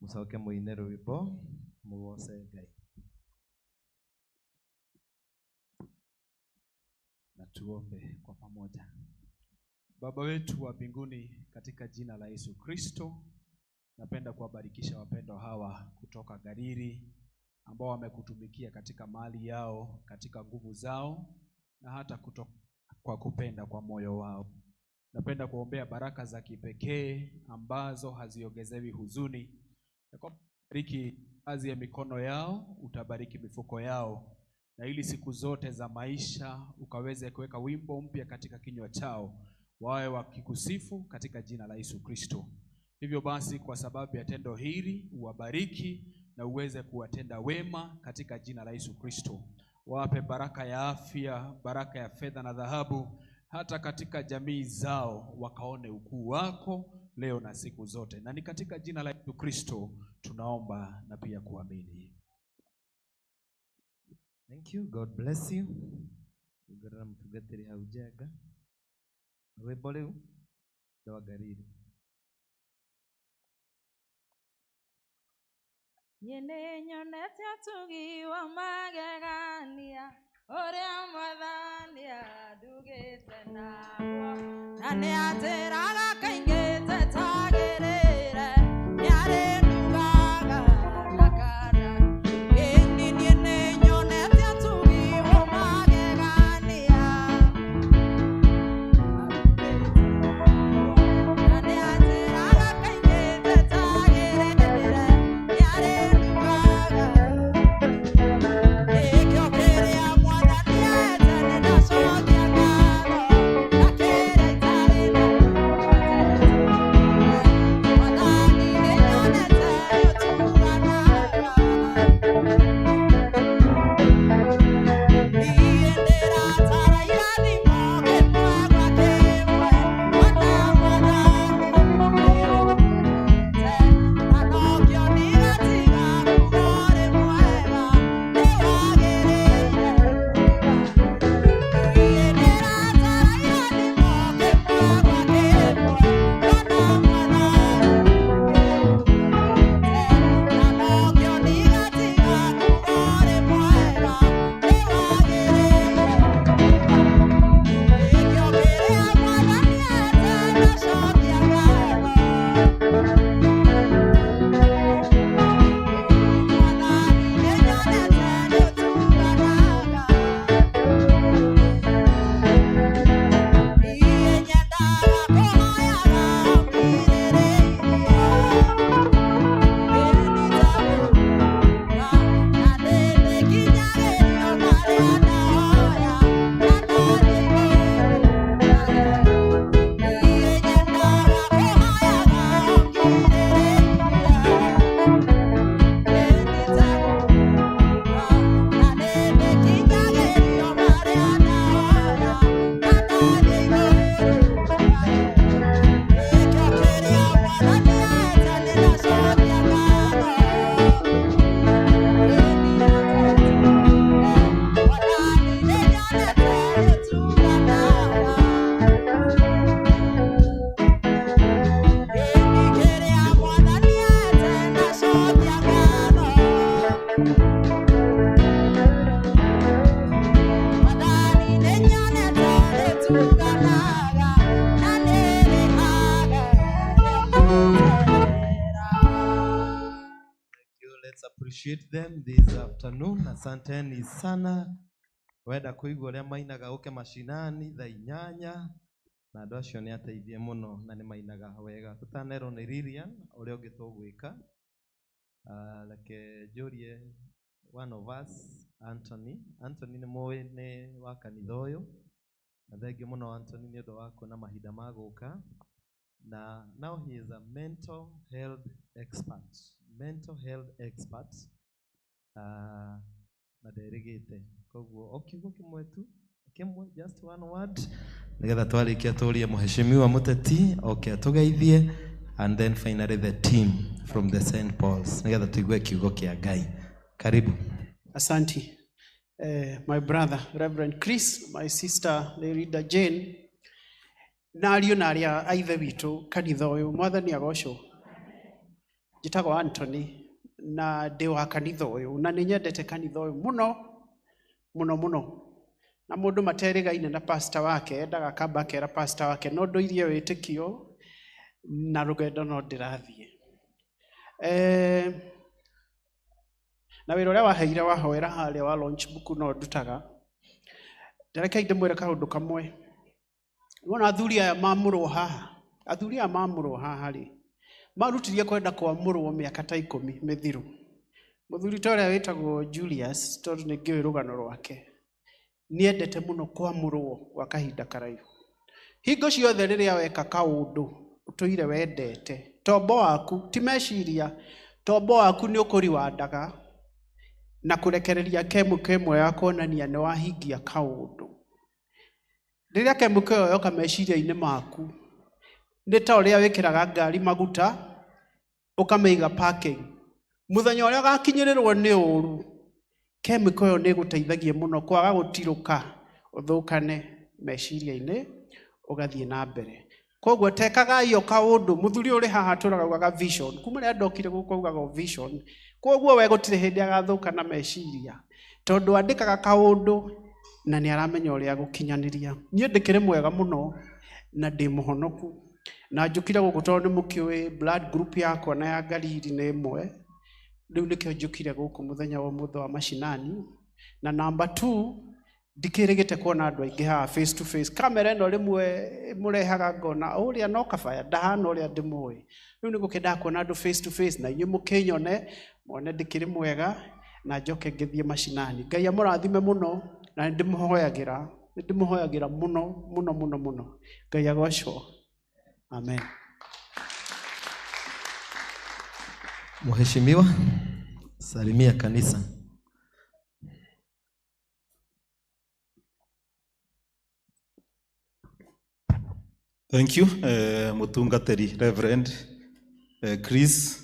mũcoke mũine rwĩmbo mũgoce Ngai. Na tuombe kwa pamoja. Baba wetu wa mbinguni, katika jina la Yesu Kristo, napenda kuwabarikisha wapendwa hawa kutoka Gariri ambao wamekutumikia katika mali yao, katika nguvu zao na hata kutoka kwa kupenda kwa moyo wao. Napenda kuombea baraka za kipekee ambazo haziongezewi huzuni. Ya kwamba utabariki kazi ya mikono yao, utabariki mifuko yao, na ili siku zote za maisha ukaweze kuweka wimbo mpya katika kinywa chao, wawe wakikusifu katika jina la Yesu Kristo. Hivyo basi, kwa sababu ya tendo hili, uwabariki na uweze kuwatenda wema katika jina la Yesu Kristo. Wape baraka ya afya, baraka ya fedha na dhahabu, hata katika jamii zao wakaone ukuu wako leo na siku zote. Na ni katika jina la Yesu Kristo tunaomba na pia kuamini. Thank you. God bless you. Ngorera mũtungatĩri hau Njenga. Rwĩmbo rĩu rwa Ngariri. Niĩ nĩnyonete ũtugi wa magegania ũrĩa Mwathani andugĩte naguo, na nĩanjĩraga kaingĩ njetagĩrĩre, nĩarĩndugaga na kana. Ĩni niĩ nĩnyonete ũtugi wa magegania, na nĩanjĩraga kaingĩ njetagĩrĩre, nĩarĩndugaga. Gĩkĩo kĩrĩa Mwathani ete nĩndacokia ngatho, na kĩrĩa itarĩ nakĩo. Mwathani nĩnyonete nĩũtuganaga. Niĩ ndĩratara irathimo kĩmwe gwa kĩmwe, kuona Mwathani nĩũndugĩte, na nokĩo ndigatiga kuuga ũrĩ mwega, nĩwagĩrĩire kũgathwo. Niĩ ndĩratara irathimo kĩmwe gwa kĩmwe, kuona Mwathani nĩũndugĩte, na nokĩo ndigatiga kuuga ũrĩ mwega, nĩwagĩrĩire kũgathwo. Gĩkĩo kĩrĩa Mwathani ete ndacokia ngatho. Mwathani nĩnyonete nĩũtuganaga. Niĩ nyendaga kũhoyaga ũngirĩrĩirie. Ĩni na nĩndĩkinyagĩrio marĩa ndahoya, na ndathiĩ igũrũ. Niĩ nyendaga kũhoyaga ũngirĩrĩirie. Na nĩndĩkinyagĩrio marĩa ndahoya, na ndathiĩ igũrũ. Gĩkĩo kĩrĩa Mwathani ete nĩndacokia ngatho. Mwathani nĩnyonete nĩũtuganaga. Gĩni kĩrĩa Mwathani ete ndacokia ngatho. Mwathani nĩnyonete nĩũtuganaga, na nĩrĩhaga nĩgũterera. Thank you. Let's appreciate them this afternoon. Asanteni sana. Wenda kũigua ũrĩa mainaga ũke mashinani thaa 8 na andũ acio nĩ ateithie mũno na nĩ mainaga wega. Tũtanerwo nĩ Lilian ũrĩa ũngĩ tũgwĩka. Reke njũrie one of us, Anthony. Anthony nĩ mũĩ nĩ wa kanitha ũyũ, na thengiũ mũno Anthony nĩ ũndũ wa kuona mahinda ma gũka. Na now he is a mental health expert. Mental health expert. Na nderĩgĩte. Koguo o kiugo kĩmwe tu, kĩmwe, just one word, nĩgetha twarĩkia tũrie mũheshimiwa mũteti oke atũgeithie, and then finally the team from the St. Paul's, nĩgetha tũigue kiugo kĩa Ngai. Karibu. Asante. My brother, Reverend Chris, my sister, Lerida Jane, na ariũ na arĩa a ithe witũ kanitha ũyũ, Mwathani agocwo. Njĩtagwo Anthony na ndĩ wa kanitha ũyũ na nĩ nyendete kanitha ũyũ mũno mũno mũno. Na mũndũ materĩgaine na pastor wake endaga akamba akera pastor wake no ndũirie wĩtĩkio na rũgendo no ndĩrathiĩ. Na wĩra ũrĩa waheire wahoera harĩa wa launch book no ndutaga. Rekei ndĩmwĩre kaũndũ kamwe. Wona athuri aya mamũrwo haha, athuri aya mamũrwo haha rĩ, marutirie kwenda kwamũrwo mĩaka ta 10 mĩthiru. Mũthuri ta ũrĩa wĩtagwo Julius, tondũ nĩ ngĩũĩ rũgano rwake, nĩendete mũno kwamũrwo gwa kahinda karaihu. Hingo ciothe rĩrĩa weka kaũndũ ũtũire wendete, tombo waku, ti meciria, tombo waku nĩ ũkũriwandaga na kũrekereria kemiko ĩmwe ya kuonania nĩ wahingia kaũndũ. Rĩrĩa kemiko ĩyo yoka meciria-inĩ maku, nĩ ta ũrĩa wĩkĩraga ngari maguta, ũkamĩiga parking. Mũthenya ũrĩa ũgakinyĩrĩrwo nĩ ũru, kemiko ĩyo nĩ ĩgũteithagia mũno kwaga gũtirũka ũthũkane meciria-inĩ, ũgathiĩ na mbere. Koguo tekagai o kaũndũ, mũthuri ũrĩ haha atũraga augaga vision, kuma rĩrĩa ndokire gũkũ augaga o vision. Koguo we gũtirĩ hĩndĩ agathũkana meciria, tondũ andĩkaga kaũndũ na nĩ aramenya ũrĩa gũkinyanĩria. Niĩ ndĩkĩrĩ mwega mũno na ndĩ mũhonoku. Na njũkire gũkũ tondũ nĩ mũkĩũĩ blood group yakwa na ya Ngariri nĩ ĩmwe. Rĩu nĩkĩo njũkire gũkũ mũthenya wa ũmũthĩ wa mashinani. Na number 2, ndikĩrĩgĩte kuona andũ aingĩ haha face to face. Kamera ĩno rĩmwe mũrehaga ngona ũrĩa no kabaya ndahana ũrĩa ndĩmũĩ. Rĩu nĩ gũkĩendaga kuona andũ face to face na inyuĩ mũkĩnyone mwone ndĩkĩrĩ mwega na njoke ngĩthiĩ mashinani. Ngai amũrathime mũno na nĩndĩmũhoyagĩra, nĩndĩmũhoyagĩra mũno mũno mũno mũno. Ngai agocwo. Amen. Mheshimiwa, salimia kanisa. Thank you, Mutungateri, Reverend Chris,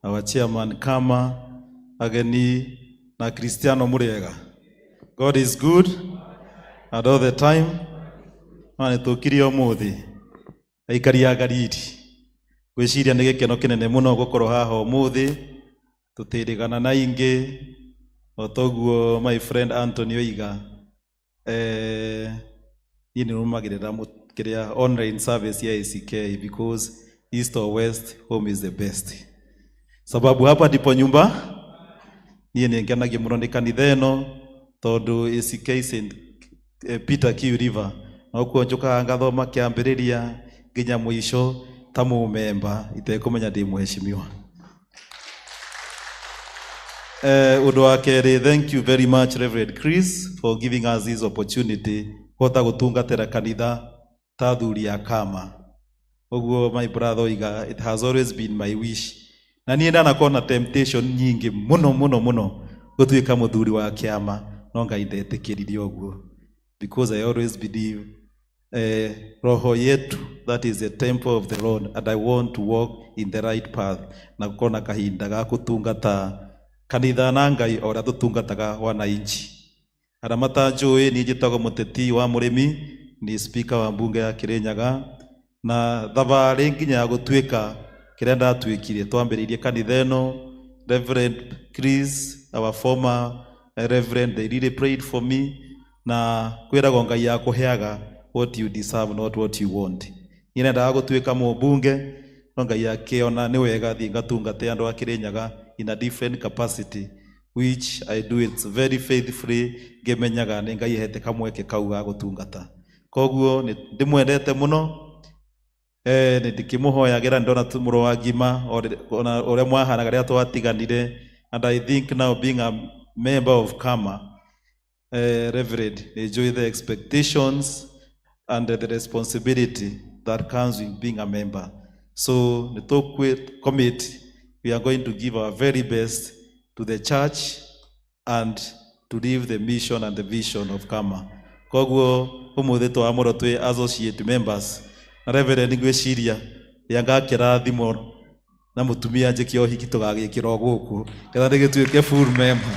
our chairman Kama, Ageni, na Cristiano Muriega. God is good and all the time. Na nĩtũkire ũmũthĩ aikari a Ngariri. Ngwĩciria nĩ gĩkeno kĩnene mũno gũkorwo haha ũmũthĩ, tũtĩrĩgana na ingĩ, o toguo my friend Anthony oiga. Niĩ nĩrũmagĩrĩra kĩrĩa online service ya ACK because east or west, home is the best. Sababu hapa ndipo nyumba. Niĩ nĩ ngenagio mũno nĩ kanitha ĩno tondũ ACK Saint Peter Kiu River nokuo njũkaga ngathoma kĩambĩrĩria nginya mũico ta mũmemba itekũmenya ndĩ mũheshimiwa. Ũndũ wa kerĩ, thank you very much Reverend Chris for giving us this opportunity kũhota gũtungatĩra kanitha ta athuri a kama. Ũguo my brother oiga, it has always been my wish. Na niĩ ndanakorwo na temptation nyingĩ mũno mũno mũno gũtuĩka mũthuri wa kĩama, no Ngai ndetĩkĩririe ũguo. Because I always believe roho yetu, that is the temple of the Lord, and I want to walk in the right path. Na gũkorwo na kahinda ga gũtungata kanitha na Ngai o ũrĩa tũtungataga wananchi. Arĩa matanjũĩ, niĩ njĩtagwo Mũteti wa Mũrĩmi, ni speaker wa mbunge ya Kirinyaga, na thabarĩ nginya ya gũtuĩka kĩrĩa ndatuĩkire, twambĩrĩirie kanitha ĩno. Reverend Chris, our former Reverend, they really prayed for me, na kwĩragwo Ngai akũheaga what you deserve, not what you want. Niĩ nendaga gũtuĩka mũmbunge, no Ngai akĩona nĩ wega thiĩ ngatungate andũ a Kirinyaga in a different capacity, which I do it very faithfully, ngĩmenyaga nĩ Ngai ahete kamweke kau ga gũtungata. Koguo nĩ ndĩmwendete mũno, nĩ ndĩkĩmũhoyagĩra, nĩ ndona mũrũ wa ngima, ona ũrĩa mwahanaga rĩrĩa twatiganire, and I think now being a member of Kama, Reverend, enjoy the expectations and the responsibility that comes with being a member. So, nĩ commit, we are going to give our very best to the church and to live the mission and the vision of Kama. Koguo ũmũthĩ twamũrwo twĩ associate members. Na Reverend ngwĩciria rĩrĩa ngakĩrathimwo na mũtumia njĩke ũhiki tũgagĩkĩrwo gũkũ ketha ndĩgĩtuĩke full member.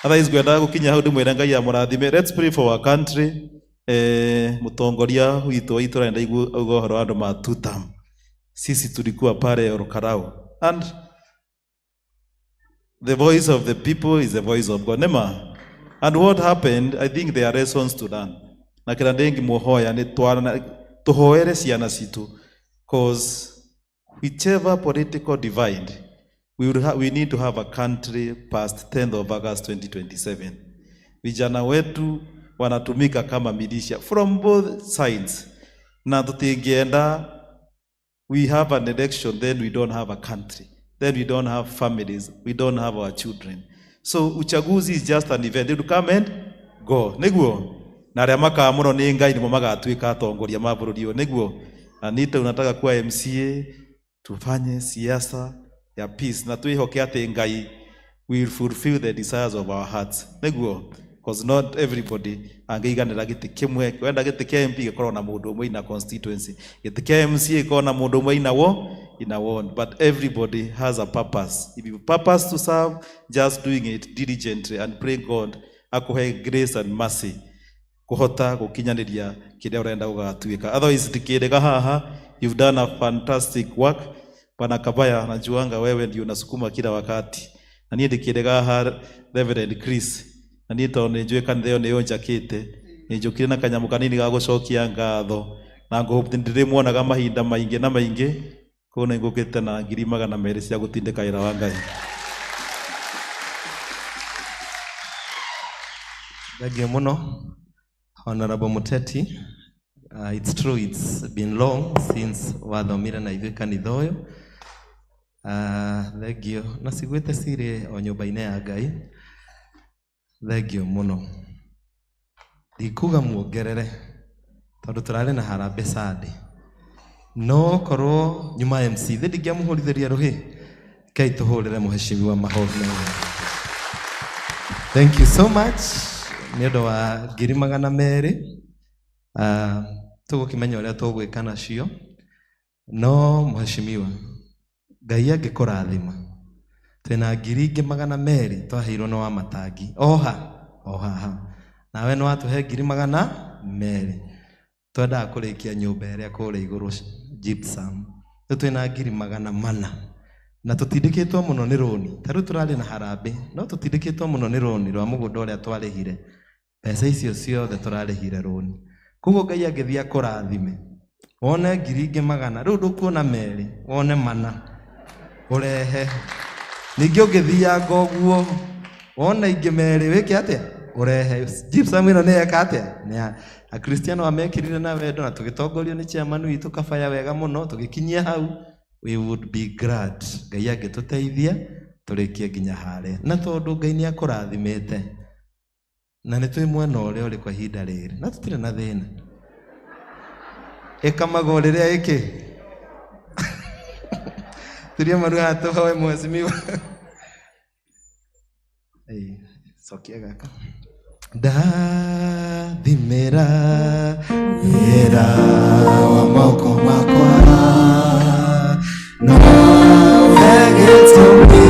Otherwise ngwendaga gũkinya hau ndĩmwĩre Ngai amũrathime. Let's pray for our country. Mũtongoria witũ wa itũra ndaigua auga ũhoro wa andũ ma two term. Sisi tulikuwa pale Ol Kalou, and the voice of the people is the voice of God. Nema. And what happened, I think there are lessons to learn. Na kila ndengi muhoya ni twana tuhoere ciana citu, cause whichever political divide, we need to have a country past 10th of August 2027. Vijana wetu wanatumika kama militia from both sides. Na tutingienda we have an election, then we don't have a country. Then we don't have families, we don't have our children. So uchaguzi is just an event. It will come and go. Niguo. Na arĩa makamũrwo nĩ Ngai nĩmo magatuĩka atongoria ma bũrũri ũyũ. Niguo. Anita, unataka kuwa MCA, tufanye siasa ya peace na twĩhoke atĩ Ngai will fulfill the desires of our hearts. Niguo. Because not everybody angĩiganĩra gĩtĩ kĩmwe. Wenda gĩtĩ kĩa MP gĩkorwo na mũndũ ũmwe ina constituency. Gĩtĩ kĩa MCA gĩkorwo na mũndũ ũmwe ina wo in a ward. But everybody has a purpose. If you purpose to serve, just doing it diligently and pray God akuhe grace and mercy kuhota gukinyaniria kiria urenda gugatuika. Otherwise ndikirega haha, you've done a fantastic work. Bwana Kabaya, najuanga wewe ndio unasukuma kila wakati, na niĩ ndikirega haha Reverend Chris, na niĩ tondũ nĩ njũĩ kanitha ĩyo nĩyo njakĩte, nĩ njũkire na kanyamũ kanini ga gũcokia ngatho, na ngũhope ndĩrĩmuonaga mahinda maingĩ na maingĩ. Koguo nĩ ngũkĩte na 200,000 cia gũtindĩka wĩra wa Ngai. Thank you muno, Honorable Muteti. It's true, it's been long since wathomire na ithuĩ kanitha ũyũ. Thank you. Na ciguĩte cirĩ o nyũmba-inĩ ya Ngai. Thank you muno. Ndikuga muongerere tondũ tũrarĩ na harambee Sunday. No korwo nyuma MC thĩ ndingĩamũhũrithĩria rũhĩ. Kei tũhũrĩre mũheshimiwa mahobi. Thank you so much nĩ ũndũ wa 200,000. Tũgũkĩmenya ũrĩa tũgwĩka nacio. No mũheshimiwa, Ngai angĩkũrathima, twĩna 200,000 twaheirwo nĩ wa matangi oha o haha, nawe nĩ watũhe 200,000. Twendaga kũrĩkia nyũmba ĩrĩa kũrĩa igũrũ gypsum. Rĩu twĩna 400,000 na tũtindĩkĩtwo mũno nĩ rũni. Ta rĩu tũrarĩ na harambee, no tũtindĩkĩtwo mũno nĩ rũni rwa mũgũnda ũrĩa twarĩhire. Mbeca icio ciothe tũrarĩhire rũni. Koguo Ngai angĩthiĩ akũrathime, wone 100,000, rĩu ndũkuona 2, wone 4 ũrehe. Ningĩ ũngĩthianga ũguo, wone ingĩ 2, wĩke atĩa? Ũrehe. Gypsum ĩno nĩ yeka atĩa? Nĩ ya Akristiano amekĩrire na wendo na tũgĩtongorio nĩ chairman witũ Kabaya wega mũno, tũgĩkinyia hau. We would be glad Ngai angĩtũteithia tũrĩkie nginya harĩa. Na tondũ Ngai nĩ akũrathimĩte na nĩ twĩ mwena ũrĩa ũrĩ kwa ihinda rĩrĩ, na tũtirĩ na thĩna. Ĩkamagwo rĩrĩa ĩkĩ turia maru haha tũhoe mheshimiwa. Cokia gaka. Ndathimĩra wĩra wa moko makwa, no ũhe gĩtũmi.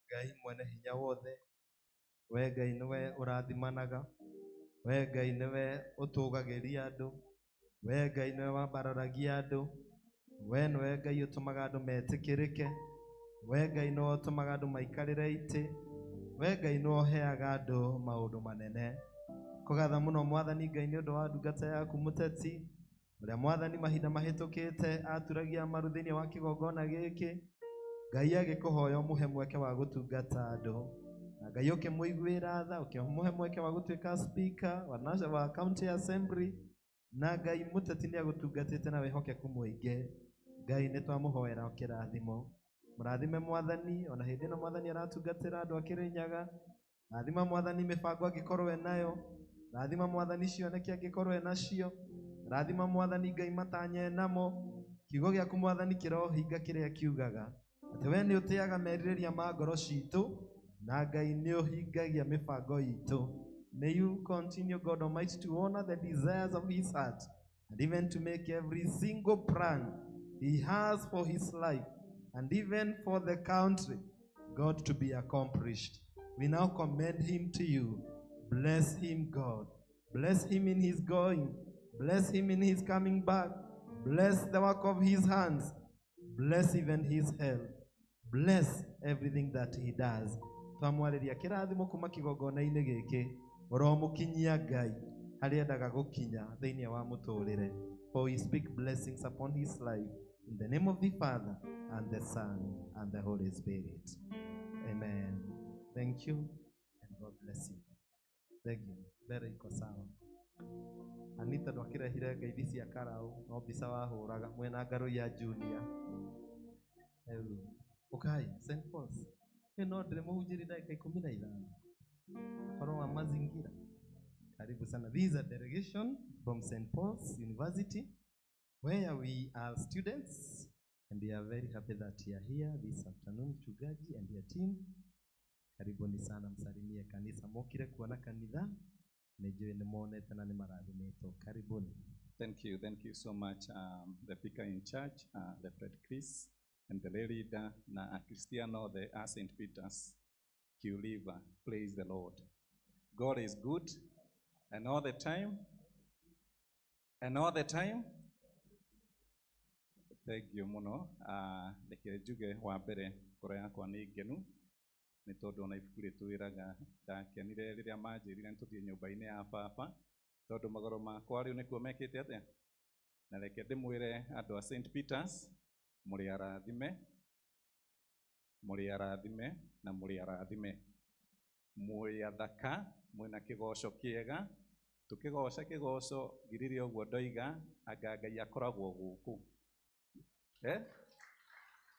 Ngai mwene hinya wothe, we Ngai nĩwe ũrathimanaga, we Ngai nĩwe ũtũgagĩria andũ, we Ngai nĩwe wambararagia andũ, we nĩwe Ngai ũtũmaga andũ metĩkĩrĩke, we Ngai nĩwe ũtũmaga andũ maikarĩre itĩ, we Ngai nĩwe ũheaga andũ maũndũ manene. Kũgatha mũno Mwathani Ngai nĩ ũndũ wa ndungata yaku Mũteti, ũrĩa Mwathani mahinda mahĩtũkĩte aturagia maru thĩinĩ wa kĩgongona gĩkĩ. Ngai agĩkũhoya ũmũhe mweke wa gũtungata andũ, na Ngai ũkĩmũiguĩra tha, ũkĩmũhe mweke wa gũtuĩka speaker wa wa county assembly, na Ngai Mũteti nĩ agũtungatĩte na wĩhokeku mũingĩ. Ngai nĩ twamũhoera kĩrathimo. Mũrathime Mwathani, ona hĩndĩ ĩno Mwathani aratungatĩra andũ a Kĩrĩnyaga. Rathima Mwathani mĩbango angĩkorwo enayo, rathima Mwathani cioneki angĩkorwo enacio, rathima Mwathani Ngai matanya enamo. Kiugo gĩaku Mwathani kĩrohinga kĩrĩa kiugaga atĩ we nĩ ũtĩaga merirĩria ma ngoro citũ, Na Ngai nĩ ũhingagia mĩbango itũ. May you continue, God Almighty, to honor the desires of his heart and even to make every single plan he has for his life and even for the country, God, to be accomplished. We now commend him to you. Bless him, God. Bless him in his going. Bless him in his coming back. Bless the work of his hands. Bless even his health. Bless everything that he does. Twamwarĩria kĩrathimo kuma kĩgongona-inĩ gĩkĩ ũromũkinyia Ngai harĩa endaga gũkinya thĩinĩ wa mũtũrĩre. For we speak blessings upon his life in the name of the Father and the Son and the Holy Spirit. Amen. Thank you and God bless you. Thank you. Mbere iko sawa. Anita ndwakĩrehire ngeithi cia karau no mbica wahũraga mwena ngarũ ya Junior. Rĩu ũkai St. Paul's. Ĩ no ndĩrĩ mũhunjĩri ndagĩka 15. Ũhoro wa mazingira. Karibu sana. This is a delegation from St. Paul's University where we are students and we are very happy that you are here this afternoon, mchungaji and your team. Karibuni sana, msalimie kanisa. Mokire kuona kanitha nĩ nĩ monete na nĩ marathimĩtwo. Karibuni. Thank you so much, the vicar in charge, the Fred Chris, and the lay leader, na Cristiano, the St. Peter's Kiuliva. Praise the Lord. God is good, and all the time, and all the time. Thank you muno. Reke njuge wa mbere ngoro yakwa nĩ ngenu nĩ tondũ ona ibuku rĩtwĩraga ndakenire rĩrĩa manjĩrire nĩ tũthiĩ nyũmba-inĩ ya baba tondũ magũrũ makwa rĩu nĩkuo mekĩte atĩa. Na reke ndĩmwĩre andũ a St. Peters mũrĩ arathime, mũrĩ arathime na mũrĩ arathime, mwĩ athaka, mwĩna kĩgoco kĩega. Tũkĩgoca kĩgoco ngirire ũguo ndoiga anga Ngai akoragwo gũkũ.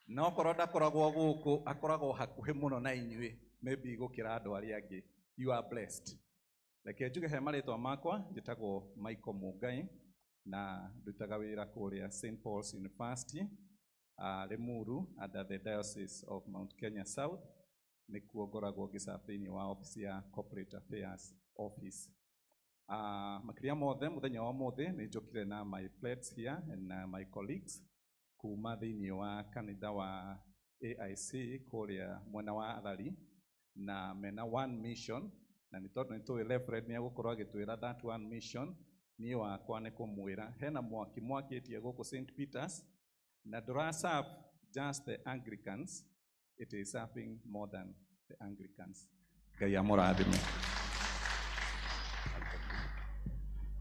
No korwo ndakoragwo gũkũ akoragwo hakuhĩ mũno na inyuĩ, maybe gũkĩra andũ arĩa angĩ. You are blessed. Reke njuge he marĩtwa makwa, njĩtagwo Michael Mungai na ndutaga wĩra kũrĩa St. Paul's University, Limuru, under the Diocese of Mount Kenya South. Nĩkuo ngoragwo ngĩserve thĩinĩ wa office ya Corporate Affairs Office. Makĩria mothe mũthenya wa ũmũthĩ nĩ njũkire na my friends here and my colleagues kuma thĩinĩ wa kanitha wa AIC kũrĩa mwena wa Athari, na mena one mission, na nĩ tondũ nĩ tũĩ Reverend nĩ egũkorwo agĩtwĩra that one mission. Niĩ wakwa nĩ kũmwĩra hena mwaki mwakĩtie gũkũ St. Peters na ndũra serve just the Anglicans, it is serving more than the Anglicans. Ngai amũrathime.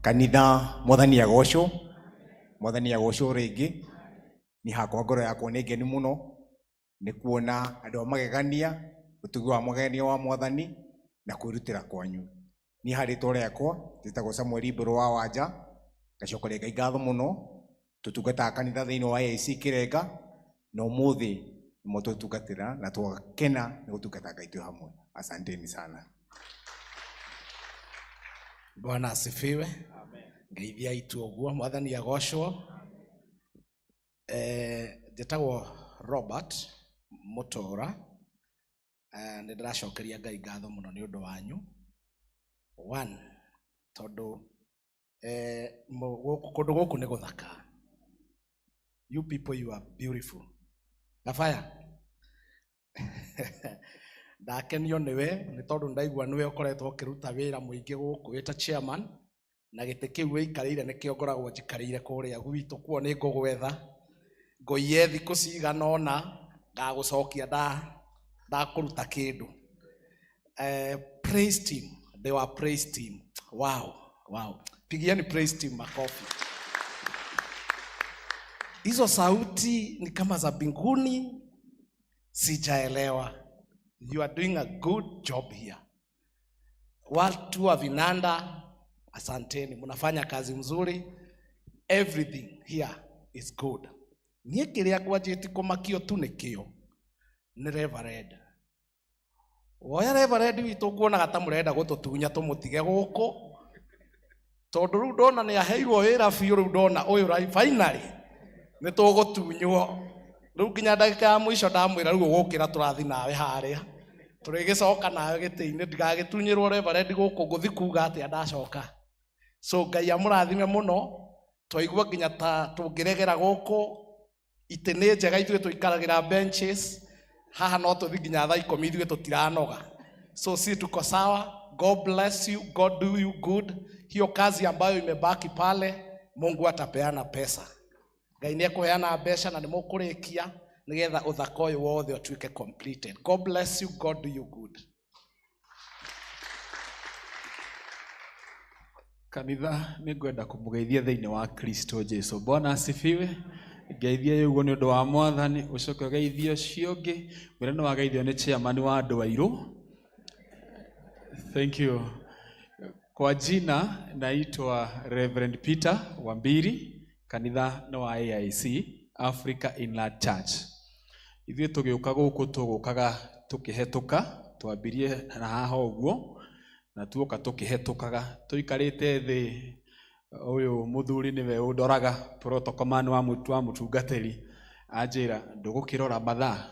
Kanitha mwathani agocwo, mwathani agocwo rĩngĩ. Ni hakwa ngoro yakwa nĩ ngenu mũno nĩ kuona andũ a magegania, ũtugi wa magegania wa mwathani na kwĩrutĩra kwanyu. Niĩ harĩ rĩtwa rĩakwa njĩtagwo Samuel Mbũrũ wa Wanja, ngacokeria Ngai ngatho mũno. Tũtungataga kanitha thĩinĩ wa AIC Kĩrenga na ũmũthĩ nĩmo tũtungatĩra na twakena nĩ gũtungata Ngai twĩ hamwe. Asanteni sana. Bwana asifiwe. Ngeithia itu ũguo, mwathani agocwo. Njĩtagwo Robert Mũtũra. Nĩ ndĩracokeria Ngai ngatho mũno nĩ ũndũ wanyu. One, tondũ kũndũ gũkũ nĩ gũthaka. You people, you are beautiful. Gabaya. Ndakenio nĩwe nĩ tondũ ndaigua nĩwe ũkoretwo ũkĩruta wĩra mũingĩ gũkũ wĩ ta chairman, na gĩtĩ kĩu wĩikarĩire nĩkĩo ngoragwo njikarĩire kũrĩa gwitũ, kuo nĩ ngũgwetha ngũiye thikũ cigana ũna ngagũcokia ndakũruta kĩndũ. Praise team, they were praise team. Wow, wow. Pigieni praise team makofi. Hizo sauti ni kama za mbinguni, sijaelewa. You are doing a good job here. Watu wa vinanda, asanteni, mnafanya kazi mzuri. Everything here is good. Niĩ kĩrĩa ngwanjĩtie kũmakio tu nĩkĩo nĩ Reverend. Woya Reverend witũ nguonaga ta mũrenda gũtũtunya tũmũtige gũkũ, tondũ rĩu ndona nĩ aheirwo wĩra biũ, rĩu ndona ũyũ finally nĩ tũgũtunywo. Rĩu nginya ndagĩka ya mũico ndamwĩra rĩu ũgũkĩra tũrathi nawe harĩa, Tũrĩgĩcoka nawe gĩtĩ-inĩ ndigagĩtunyĩrwo reverend gũkũ ngũthi kuga atĩa ndacoka. So Ngai amũrathime mũno, twaigua nginya ta tũngĩregera gũkũ, itĩ nĩ njega ithuĩ tũikaragĩra benches, haha no tũthi nginya thaa 10 ithuĩ tũtiranoga. So si tuko sawa. God bless you, God do you good. Hiyo kazi ambayo imebaki pale, Mungu atapeana pesa. Ngai nĩ ekũheana mbeca na nĩ mũkũrĩkia nĩgetha ũthaka ũyũ wothe ũtuĩke completed. God bless you, God do you good. Kanitha nĩ ngwenda kũmũgeithia thĩinĩ wa Kristo Jesu. Bwana asifiwe. Ngeithia ũguo nĩ ũndũ wa Mwathani, ũcoke ũgeithie ũcio ũngĩ. Mwĩre nĩ wageithio nĩ chairman wa andũ airũ. Thank you. Kwa jina naitwa Reverend Peter Wambiri, kanitha nĩ wa AIC, Africa Inland Church. Ithuĩ tũgĩũka gũkũ tũgũkaga tũkĩhetũka, twambirie na haha ũguo, na tuoka tũkĩhetũkaga, tũikarĩte thĩ, ũyũ mũthuri nĩwe ũndoraga, protocol man wa mũtungatĩri, anjĩra ndũgũkĩrora mathaa,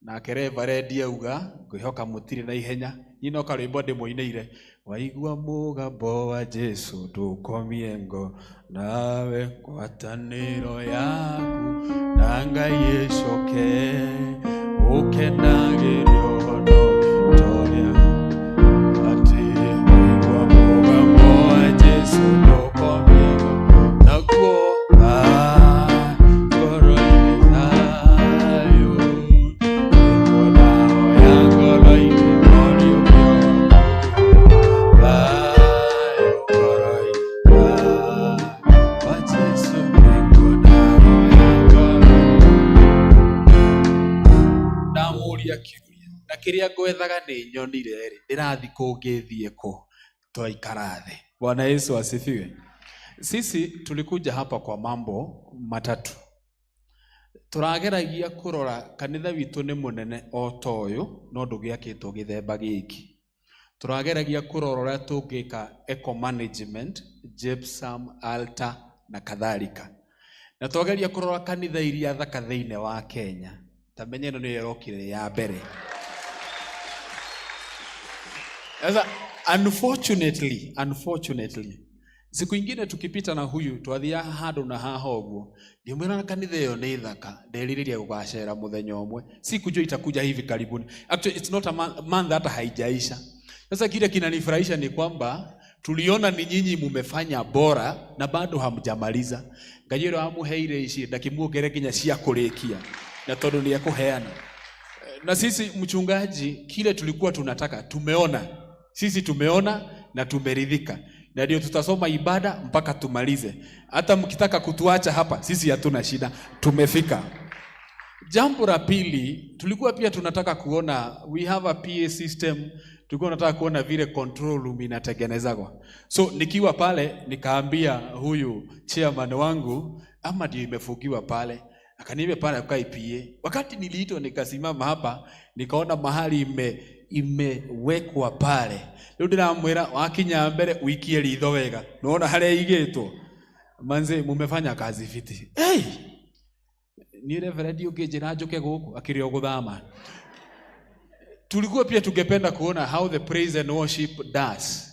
nake reverend auga ngwĩhoka mũtirĩ na ihenya, niĩ no karwĩmbo ndĩmũinĩire, waigua mũgambo wa Jesu ndũkomie ngo, nawe ngwatanĩro yaku na Ngai ĩcoke, ũkenagĩre ũhonokia atĩ waigua mũgambo wa Jesu ndũkomie ngo, naguo ngoro-inĩ thayũ, nĩguo ndahoya ngoro-inĩ ũriũkio thayũ ngoro-inĩ wa Jesu nĩguo ndahoya ngoro-inĩ. Ndamũria kĩũria na kĩrĩa ngwethaga nĩ nyonire rĩ, ndĩrathi kũngĩthiĩ kũ twaikara thĩ. Bwana Yesu asifiwe. Sisi tulikuja hapa kwa mambo matatu. Tũrageragia kũrora kanitha witũ nĩ mũnene o ta ũyũ no ndũgĩakĩtwo gĩthemba gĩkĩ. Tũrageragia kũrora ũrĩa tũngĩka eco management, gypsum, altar na kadhalika. Na twageria kũrora kanitha iria thaka thĩinĩ wa Kenya, ta menya ĩno nĩyo ĩrokire ya mbere. Sasa unfortunately siku ingine tukipita na huyu twathiaga handũ na haha ũguo, ngĩmwĩra kanitha ĩyo nĩ thaka, nderirĩria gũgacera mũthenya ũmwe, sikujua itakuja hivi karibuni. Actually it's not a month hata haijaisha. Sasa kile kinanifurahisha ni kwamba tuliona ni nyinyi mumefanya bora na bado hamjamaliza. Ngai ũrĩa wamũheire ici ndakimuongere nginya cia kũrĩkia, na tondũ nĩ ekũheana. Na sisi mchungaji, kile tulikuwa tunataka tumeona, sisi tumeona na tumeridhika, na ndio tutasoma ibada mpaka tumalize. Hata mkitaka kutuacha hapa, sisi hatuna shida, tumefika. Jambo la pili, tulikuwa pia tunataka kuona, we have a PA system, tulikuwa tunataka kuona vile control room inatengenezwa. So nikiwa pale nikaambia huyu chairman wangu, ama ndio imefugiwa pale, akaniambia pale ukai PA. Wakati niliitwa nikasimama hapa, nikaona mahali imewekwa pale. Rĩu ndĩramwĩra wakinya mbere uikie ritho wega, nĩwona harĩa igĩtwo. Manze mumefanya kazi fiti. Hey! Ni reverend ũngĩnjĩra njũke gũkũ akĩrĩ o gũthama. Tulikuwa pia tungependa kuona how the praise and worship does.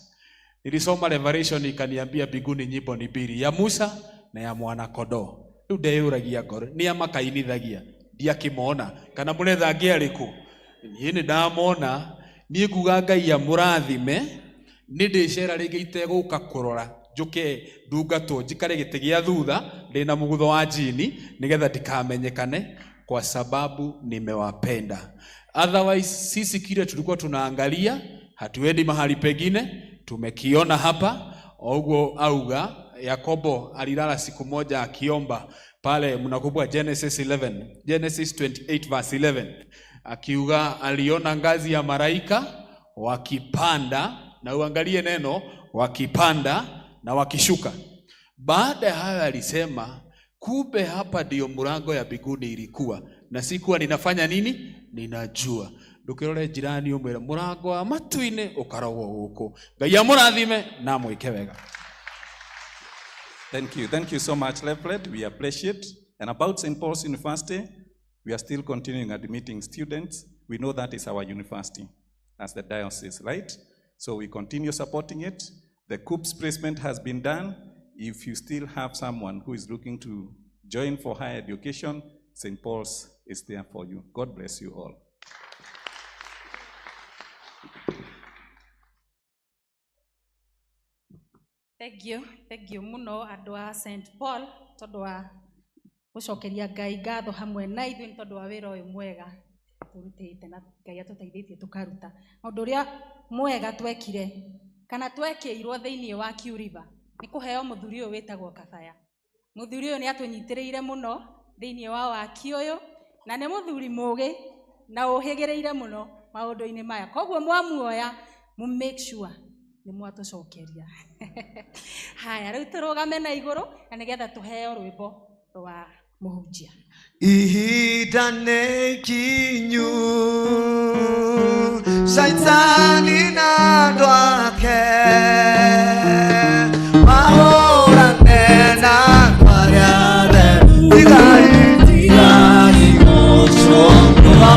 Nilisoma Revelation ikaniambia mbinguni nyimbo ni mbili, ya Musa na ya mwana kondoo. Rĩu ndeyũragia ngoro, nĩ a makainithagia, ndiakĩmona kana mũretha angĩ arĩkũ? Niĩ nĩ ndamona, niĩ nguga Ngai amũrathime, nĩ ndĩcera rĩngĩ itegũka kũrora, njũke ndungatwo, njikare gĩtĩ gĩa thutha ndĩna mũgutho wa jini nĩgetha ndikamenyekane, kwa sababu nimewapenda. Otherwise sisi kile tulikuwa tunaangalia hatuendi mahali pengine, tumekiona hapa. Oguo auga Yakobo alilala siku moja akiomba pale, mnakumbuka Genesis 11, Genesis 28 verse 11, akiuga aliona ngazi ya malaika wakipanda, na uangalie neno wakipanda na wakishuka. Baada ya hayo alisema, kumbe hapa ndio mlango ya mbinguni ilikuwa, na sikuwa ninafanya nini? Ninajua. Ndukirore jirani umwire murango wa matu-inĩ ũkarogwo gũkũ. Ngai amũrathime na amwĩke wega. Thank you. Thank you so much, Reverend. We appreciate. And about St. Paul's University, we are still continuing admitting students. We know that is our university. as the diocese, right? So we continue supporting it. The CUPS placement has been done. If you still have someone who is looking to join for higher education, St. Paul's is there for you. God bless you all. Thank you, thank you muno andũ a St Paul tondũ wa gũcokeria Ngai ngatho hamwe na ithuĩ nĩ tondũ wa wĩra ũyũ mwega tũrutĩte na Ngai atũteithĩtie tũkaruta. Ũndũ ũrĩa mwega twekire kana twekĩirwo thĩinĩ wa Q River nĩ kũheo mũthuri ũyũ wĩtagwo Kabaya. Mũthuri ũyũ nĩ atũnyitĩrĩire mũno thĩinĩ wa waki ũyũ na nĩ mũthuri mũgĩ na ũhĩgĩrĩire mũno maũndũ-inĩ maya. Koguo mwamuoya mu make sure nĩ mwatũcokeria. Haya, rĩu tũrũgame na igũrũ na nĩgetha tũheo rwĩmbo rwa mũhunjia. Ihinda nĩ ikinyu Shaitani na andũ ake mahũrane na andũ arĩa atheru. Tigai, tigai gũcũngũra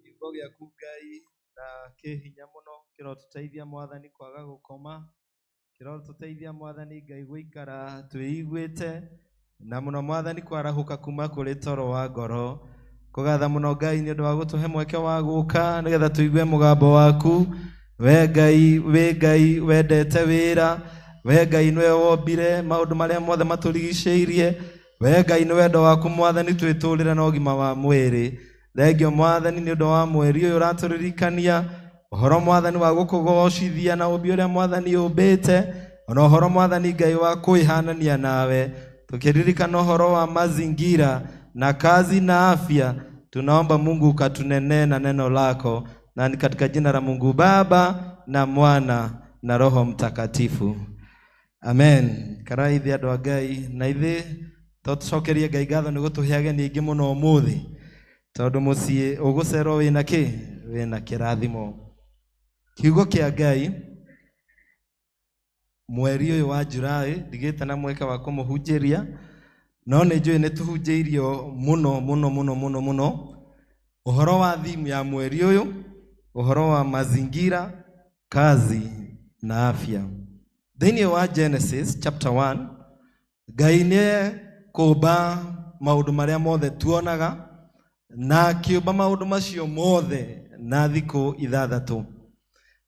Kiugo gĩaku Ngai na kĩ hinya mũno kĩrotũteithia mwathani kwaga gũkoma, kĩrotũteithia mwathani Ngai gũikara twĩiguĩte na mũno mwathani kwarahũka kuma kũrĩ toro wa ngoro. Kũgatha mũno Ngai nĩ ũndũ wa gũtũhe mweke wa gũka nĩgetha tũigue mũgambo waku. We Ngai, wĩ Ngai wendete wĩra, we Ngai nĩwe wombire maũndũ marĩa mothe matũrigicĩirie, we Ngai nĩ wendo waku mwathani twĩtũrĩre na ũgima wa mwĩrĩ. Thengio mwathani nĩ ũndũ wa mweri ũyũ ũratũririkania ũhoro mwathani wa gũkũgocithia na ũmbi ũrĩa mwathani ũmbĩte, ona ũhoro mwathani Ngai wa kwĩhanania nawe, tukiririkana ũhoro wa mazingira na kazi na afya. Tunaomba Mungu ukatunenee na neno lako, na ni katika jina la Mungu Baba na Mwana na Roho Mtakatifu, amen. Karaithi andũ a Ngai, na ithuĩ to tũcokerie Ngai ngatho nĩ gũtũhe ageni aingĩ mũno ũmũthĩ, tondũ mũciĩ ũgũcerwo wĩna kĩ? Wĩna kĩrathimo. Kiugo kĩa Ngai mweri ũyũ wa Julai ndigĩte na mweke wa kũmũhunjĩria, no nĩ njũĩ nĩ tũhunjĩirio mũno mũno mũno mũno mũno ũhoro wa theme ya mweri ũyũ, ũhoro wa mazingira, kazi na afya. Thĩinĩ wa Genesis chapter 1, Ngai nĩ kũmba maũndũ marĩa mothe tuonaga na akĩũmba maũndũ macio mothe na thikũ ithathatũ.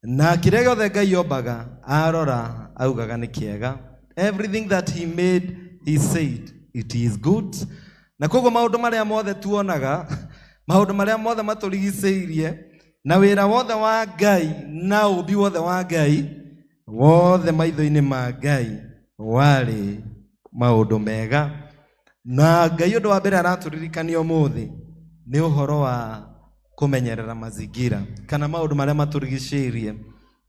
Na kĩrĩa gĩothe Ngai ombaga arora augaga nĩ kĩega. Everything that he made, he said it is good. Na koguo maũndũ marĩa mothe tuonaga, maũndũ marĩa mothe matũrigicĩirie, na wĩra wothe wa Ngai na ũmbi wothe wa Ngai Wothe maitho-inĩ ma Ngai warĩ maũndũ mega. Na Ngai ũndũ wa mbere aratũririkania ũmũthĩ nĩ ũhoro wa kũmenyerera mazingira kana maũndũ marĩa matũrigicĩirie.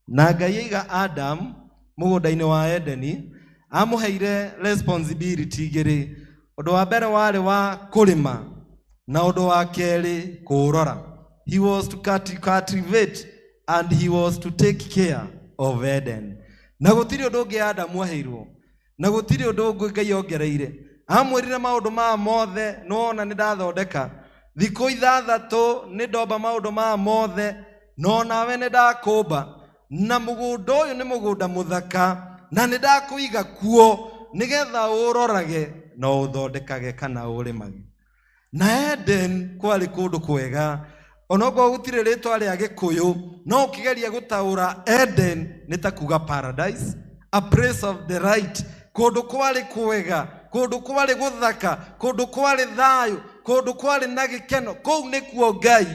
Na Ngai aiga Adam mũgũnda-inĩ wa Edeni, amũheire responsibility igĩrĩ. Ũndũ wa mbere warĩ wa kũrĩma na ũndũ wa kerĩ kũũrora. He was to cultivate and he was to take care of Eden. Na gũtirĩ ũndũ ũngĩ Adamu aheirwo, na gũtirĩ ũndũ ũngĩ Ngai ongereire. Amwĩrire maũndũ maya mothe, nĩwona nĩ ndathondeka. Thikũ ithathatũ nĩ ndomba maũndũ maya mothe, no nawe nĩ ndakũmba. Na mũgũnda ũyũ nĩ mũgũnda mũthaka, na nĩ ndakũiga kuo nĩgetha ũrorage na ũthondekage kana ũrĩmage. Na Eden kwarĩ kũndũ kwega, onokorwo gũtirĩ rĩtwa rĩa Gĩkũyũ, no ũkĩgeria gũtaũra Eden nĩ ta kuga paradise, a place of delight, kũndũ kwarĩ kwega, kũndũ kwarĩ gũthaka, kũndũ kwarĩ thayũ, kũndũ kwarĩ na gĩkeno. Kũu nĩkuo Ngai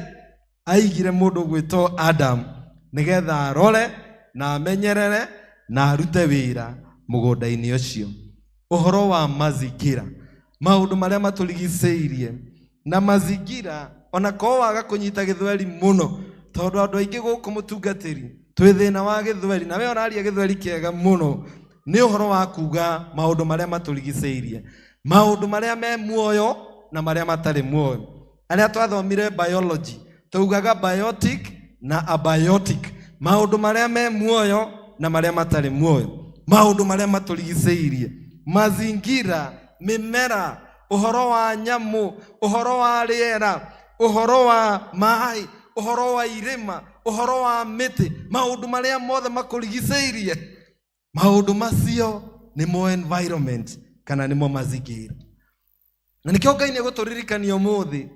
aigire mũndũ gwĩtwo Adam nĩgetha arore na amenyerere na arute wĩra mũgũnda-inĩ ũcio. Ũhoro wa mazingira, maũndũ marĩa matũrigicĩirie. Na mazingira ona korwo waga kũnyita gĩthweri mũno, tondũ andũ aingĩ gũkũ mũtungatĩri twĩ thĩna wa gĩthweri, na we ũraria gĩthweri kĩega mũno. Nĩ ũhoro wa kuga maũndũ marĩa matũrigicĩirie, maũndũ marĩa me muoyo na marĩa matarĩ muoyo. Arĩa twathomire biology tugaga biotic na abiotic, maũndũ marĩa me muoyo na marĩa matarĩ muoyo, maũndũ marĩa matũrigicĩirie, mazingira, mĩmera, ũhoro wa nyamũ, ũhoro wa rĩera, ũhoro wa maĩ, ũhoro wa irĩma, ũhoro wa mĩtĩ, maũndũ marĩa mothe makũrigicĩirie, maũndũ macio nĩmo environment kana nĩmo mazingira. Na nĩkĩo Ngai nĩegũtũririkania ũmũthĩ,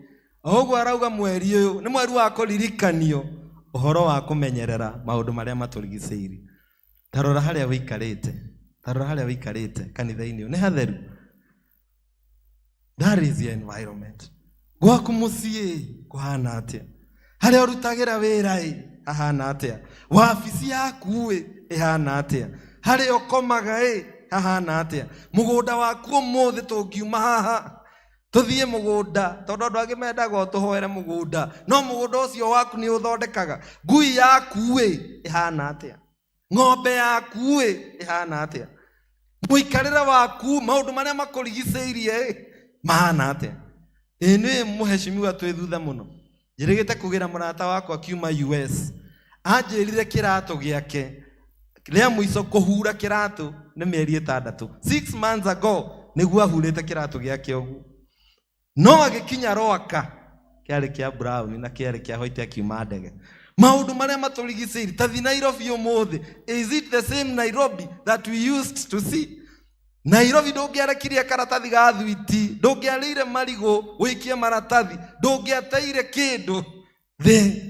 o ũguo arauga mweri ũyũ nĩ mweri wa kũririkanio ũhoro wa kũmenyerera maũndũ marĩa matũrigicĩirie. Ta rora harĩa ũikarĩte, ta rora harĩa ũikarĩte kanitha-inĩ ũyũ, nĩ hatheru. That is your environment. Gwaku mũciĩ kũhana atĩa? Harĩa ũrutagĩra wĩra ĩ hahana atĩa? Wabici yaku ĩ ĩhana atĩa? Harĩa ũkomaga ĩ hahana atĩa? Mũgũnda waku ũmũthĩ tũngiuma haha tũthiĩ mũgũnda, tondũ andũ angĩ mendaga ũtũhoere mũgũnda, no mũgũnda ũcio waku nĩ ũthondekaga. Ngui yaku ĩ ĩhana atĩa? Ng'ombe yaku ĩ ĩhana atĩa? Mũikarĩre waku, maũndũ marĩa makũrigicĩirie ĩ mahana atĩa? Ĩ nĩ mũheshimiwa twĩ thutha mũno. Njĩrĩgĩte kũgĩra mũrata wakwa akiuma US. Anjĩrire kĩratũ gĩake rĩa mũico kũhura kĩratũ nĩ mĩeri 6. 6 months ago nĩguo ahurĩte kĩratũ gĩake ũguo. No agĩkinya Rwaka kĩarĩ kĩa brown na kĩarĩ kĩa white akiuma ndege. Maũndũ marĩa matũrigicĩirie, ta thi Nairobi ũmũthĩ, is it the same Nairobi that we used to see? Nairobi ndũngĩarekirie karatathi ga thwiti, ndũngĩarĩire marigũ ũikie maratathi, ndũngĩateire kĩndũ. Thĩ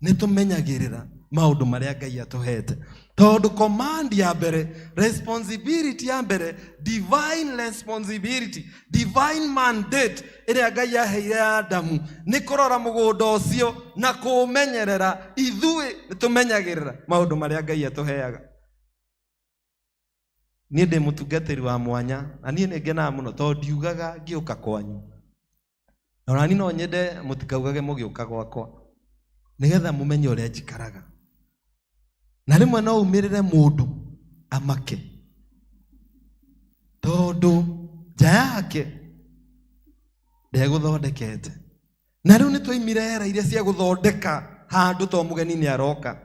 nĩ tũmenyagĩrĩra maũndũ marĩa Ngai atũhete, tondũ command ya mbere, responsibility ya mbere, divine responsibility, divine mandate ĩrĩa Ngai aheire Adamu nĩ kũrora mũgũnda ũcio na kũũmenyerera. Ithuĩ nĩ tũmenyagĩrĩra maũndũ marĩa Ngai atũheaga. Niĩ ndĩ mũtungatĩri wa mwanya, na niĩ nĩ ngenaga mũno tondũ ndiugaga ngĩũka kwanyu. Na ona niĩ no nyende mũtikaugage mũgĩũka gwakwa, nĩgetha mũmenye ũrĩa njikaraga. Na rĩmwe no umĩrĩre mũndũ amake, tondũ nja yake ndegũthondekete. Na rĩu nĩ twaimire era iria cia gũthondeka handũ to mũgeni nĩ aroka.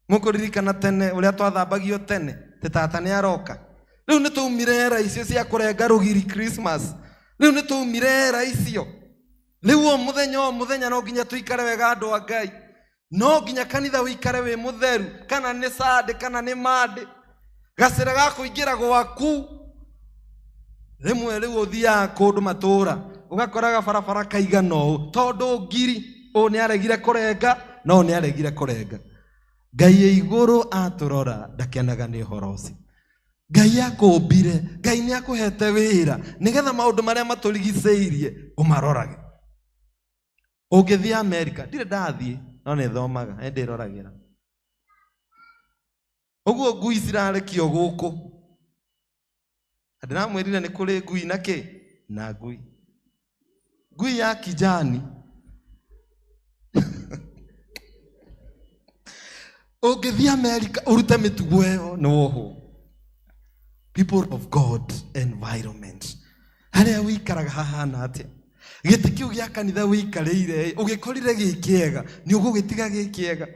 Mũkũririkana tene ũrĩa twathambagio tene, tĩ tata nĩ aroka. Rĩu nĩ twaumire era icio cia kũrenga rũgiri Christmas. Rĩu nĩ twaumire era icio. Rĩu o mũthenya o mũthenya no nginya tũikare wega andũ a Ngai. No nginya kanitha ũikare wĩ mũtheru, kana nĩ Sunday kana nĩ Monday. Gacĩra ga kũingĩra gwaku rĩmwe rĩu ũthiaga kũndũ matũũra ũgakoraga barabara kaigana ũũ, tondũ ngiri ũũ nĩ aregire kũrenga na ũũ nĩ aregire kũrenga. Ngai ĩ igũrũ atũrora ndakenaga nĩ ũhoro ũcio. Ngai akũmbire, Ngai nĩ akũhete wĩra nĩgetha maũndũ marĩa matũrigicĩirie ũmarorage. Ũngĩthiĩ Amerika, ndirĩ ndathiĩ no nĩ thomaga, nĩ ndĩroragĩra. Ũguo ngui cirarekio gũkũ. Na ndĩramwĩrire nĩ kũrĩ ngui na kĩ? Na ngui. Ngui ya kijani. Ũngĩthiĩ Amerika ũrute mĩtugo ĩyo nĩ wohwo. People of God environment. Harĩa wĩikaraga hahana atĩa? Gĩtĩ kĩu gĩa kanitha wĩikarĩire ũgĩkorire gĩ kĩega, nĩ ũgũgĩtiga gĩ kĩega.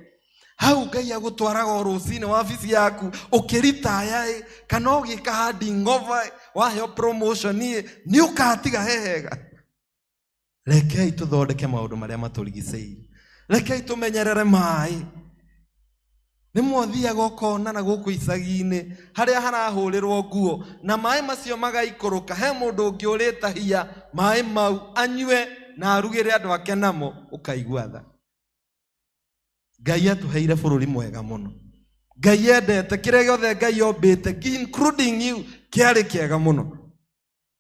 Hau Ngai agũtwaraga o rũcinĩ wabici yaku ũkĩritaya ĩ, kana ũgĩka handing over ĩ, waheo promotion ĩ, nĩ ũkatiga he hega. Rekei tũthondeke maũndũ marĩa matũrigicĩirie. Rekei tũmenyerere maĩ. Nĩ mwothiaga ũkona na gũkũ icagi-inĩ harĩa harahũrĩrwo nguo na maĩ macio magaikũrũka, he mũndũ ũngĩ ũrĩtahia maĩ mau anyue na arugĩre andũ ake namo, ũkaigua tha. Ngai atũheire bũrũri mwega mũno. Ngai endete kĩrĩa gĩothe Ngai ombĩte, including you, kĩarĩ kĩega mũno.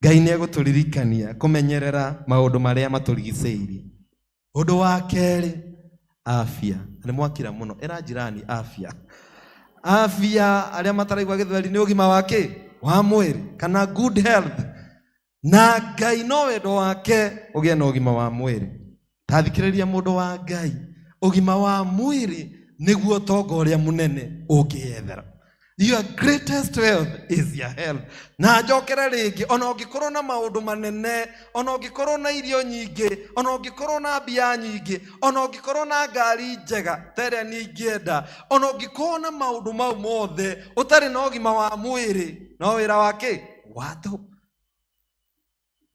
Ngai nĩ egũtũririkania kũmenyerera maũndũ marĩa matũrigicĩirie. Ũndũ wa kerĩ, afya. Nĩ mwakira mũno. Ĩra jirani afya. Afya, arĩa mataraigua gĩthweri nĩ ũgima wa kĩ? Wa mwĩrĩ kana good health. Na Ngai no wendo wake ũgĩe na ũgima wa mwĩrĩ. Ta thikĩrĩria mũndũ wa Ngai, ũgima wa mwĩrĩ nĩguo ũtonga ũrĩa mũnene ũngĩyethera. Your greatest wealth is your health. Na njokere rĩngĩ, ona ũngĩkorwo na maũndũ manene, ona ũngĩkorwo na irio nyingĩ, ona ũngĩkorwo na mbia nyingĩ, ona ũngĩkorwo na ngari njega ta ĩrĩa niĩ ingĩenda, ona ũngĩkorwo na maũndũ mau mothe, ũtarĩ na ũgima wa mwĩrĩ, no wĩra wa kĩ? Wa tũhũ.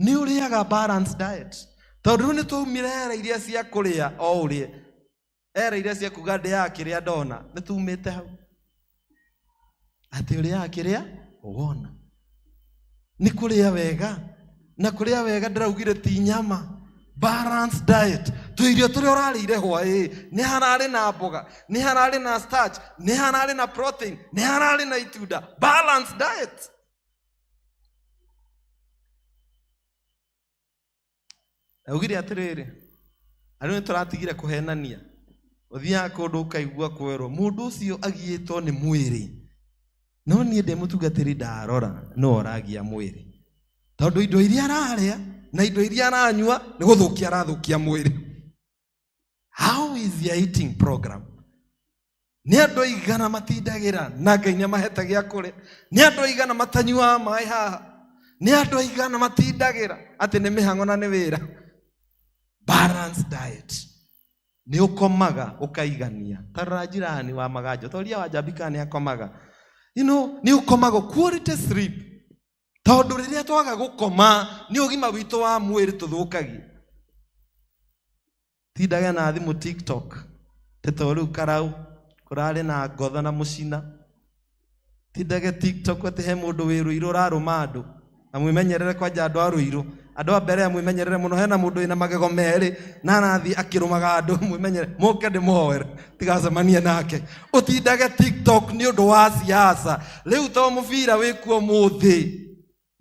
Nĩ ũrĩaga balanced diet. Tondũ rĩu nĩ twaumire era iria cia kũrĩa o ũrĩe. Era iria cia kuga ndĩaga kĩrĩa ndona, nĩ tumĩte hau. Atĩ ũrĩaga kĩrĩa wona. Nĩ kũrĩa wega. Na kũrĩa wega ndĩraugire ti nyama. Balanced diet. Tũirio tũrĩa ũrarĩire hwaĩ, nĩ hararĩ na mboga, nĩ hararĩ na starch, nĩ hararĩ na protein, nĩ hararĩ na itunda. Balanced diet. Augire atĩrĩrĩ, arĩu nĩ tũratigire kũhenania. Ũthiaga kũndũ ũkaigua kwerwo mũndũ ũcio agiĩtwo nĩ mwĩrĩ. No niĩ ndĩ mũtungatĩri ndarora no ũragia mwĩrĩ. Tondũ indo iria ararĩa na indo iria aranyua nĩ gũthũkia arathũkia mwĩrĩ. How is your eating program? Nĩ andũ aigana matindagĩra na Ngai nĩ amahete gĩa kũrĩa. Nĩ andũ aigana matanyuaga maĩ haha. Nĩ andũ aigana matindagĩra atĩ nĩ mĩhang'o na nĩ wĩra. Balanced diet. Nĩ ũkomaga ũkaigania. Ta rora jirani wa Maganjo, ta ũria wa Njambi kana nĩ akomaga. You know, nĩ ũkomaga quality sleep. Tondũ rĩrĩa twaga gũkoma nĩ ũgima witũ wa mwĩrĩ tũthũkagia. Tindage na thimũ TikTok, te to rĩu karau kũrarĩ na ngotha na mũcina. Tindage TikTok atĩ he mũndũ wĩ Rũirũ ũrarũma andũ. Na mwĩmenyerere kwanja andũ a Rũirũ. Andũ a mbere mwĩmenyerere mũno, hena mũndũ wĩna magego merĩ na arathiĩ akĩrũmaga andũ, mwĩmenyerere. Mũke ndĩmũhoere, tigacemanie nake. Ũtindage TikTok nĩ ũndũ wa siasa. Rĩu to mũbira wĩkuo mũthĩ.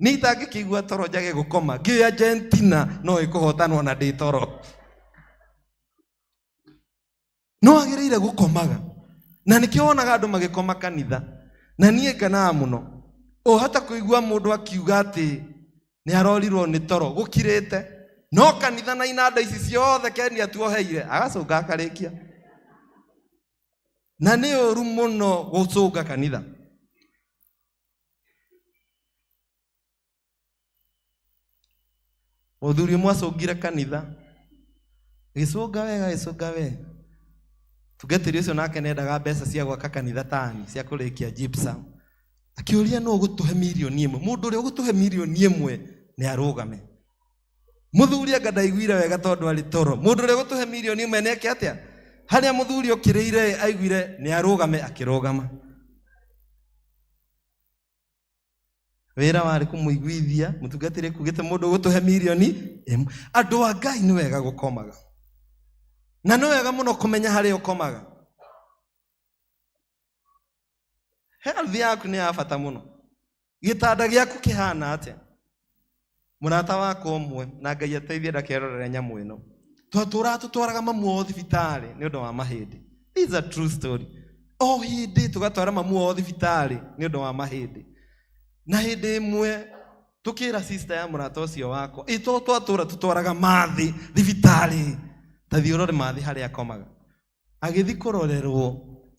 Niĩ itangĩkĩigua toro njage gũkoma, ngĩũĩ Argentina no ĩkũhotanwo na ndĩ toro. No wagĩrĩire gũkomaga. Na nĩkĩo wonaga andũ magĩkoma kanitha. Na niĩ ngenaga mũno. Ũhota kũigua mũndũ akiuga atĩ nĩ arorirwo nĩ toro, gũkirĩte. No kanitha na inanda ici ciothe Kenia tuoheire, agacũnga akarĩkia. Na nĩ ũru mũno gũcũnga kanitha. Mũthuri ũmwe acũngire kanitha, agĩcũnga wega, agĩcũnga wega. Mũtungatĩri ũcio nake nĩendaga mbeca cia gwaka kanitha tani cia kũrĩkia gypsum. Akĩũria nũ ũgũtũhe mirioni ĩmwe, mũndũ ũrĩa ũgũtũhe mirioni ĩmwe nĩ arũgame. Mũthuri anga ndaiguire wega tondũ arĩ toro. Mũndũ ũrĩa ũgũtũhe mirioni ĩmwe nĩ eke atĩa? Harĩa mũthuri okĩrĩire aiguire nĩ arũgame, akĩrũgama. Wĩra warĩ kũmũiguithia mũtungatĩri kugĩte mũndũ ũgũtũhe mirioni ĩmwe. Andũ a Ngai nĩ wega gũkomaga. Na nĩ wega mũno kũmenya harĩa ũkomaga. Health yaku nĩ ya bata mũno. Gĩtanda gĩaku kĩhana atĩa? Mũrata wakwa ũmwe, na Ngai ateithie ndakerorere nyamũ ĩno. Twatũraga tũtwaraga mamu wao thibitarĩ nĩ ũndũ wa mahĩndĩ. This is a true story. O hĩndĩ tũgatwara mamu wao thibitarĩ nĩ ũndũ wa mahĩndĩ. Na hĩndĩ ĩmwe tũkĩra sister ya mũrata ũcio wakwa, ĩ to twatũra tũtwaraga mathĩ thibitarĩ, ta thiĩ ũrore mathĩ harĩa akomaga. Agĩthiĩ kũrorerwo,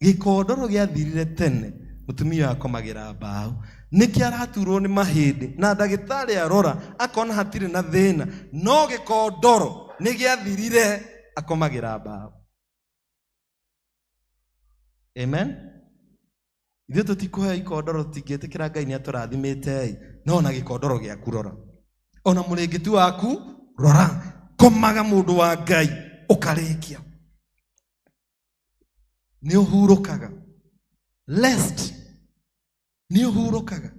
gĩkondoro gĩathirire tene, mũtumia ũyũ akomagĩra mbaũ. Nĩkĩ araturwo nĩ mahĩndĩ, na ndagĩtarĩ arora akona hatirĩ na thĩna, no gĩkondoro nĩ gĩathirire, akomagĩra mbaũ. Amen. Ithuĩ tũtikũheo ikondoro, tũtingĩtĩkĩra Ngai nĩ atũrathimĩte ĩ, no ona gĩkondoro gĩaku rora, ona mũrĩngĩti waku rora, komaga mũndũ wa Ngai ũkarĩkia, nĩ ũhurũkaga. Lest nĩ ũhurũkaga.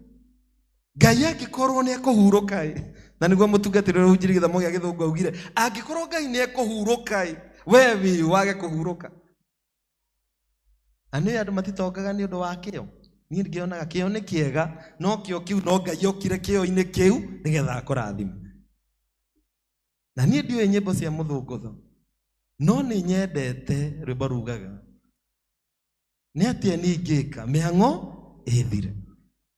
Ngai angĩkorwo nĩ ekũhurũka ĩ, na nĩguo mũtungatĩri ũrĩa ũhunjirie gĩthomo gĩa gĩthũngũ augire, angĩkorwo Ngai nĩ ekũhurũka ĩ, we wĩ wage kũhurũka. Na nĩ andũ matitongaga nĩ ũndũ wa kĩo. Niĩ ngĩonaga kĩo nĩ kĩega, no kĩo kĩu no Ngai okire kĩo-inĩ kĩu nĩgetha akũrathime. Na niĩ ndiũĩ nyĩmbo cia mũthũngũtho, no nĩ nyendete rwĩmbo rugaga nĩ atĩa niĩ ingĩka mĩhang'o ĩthire.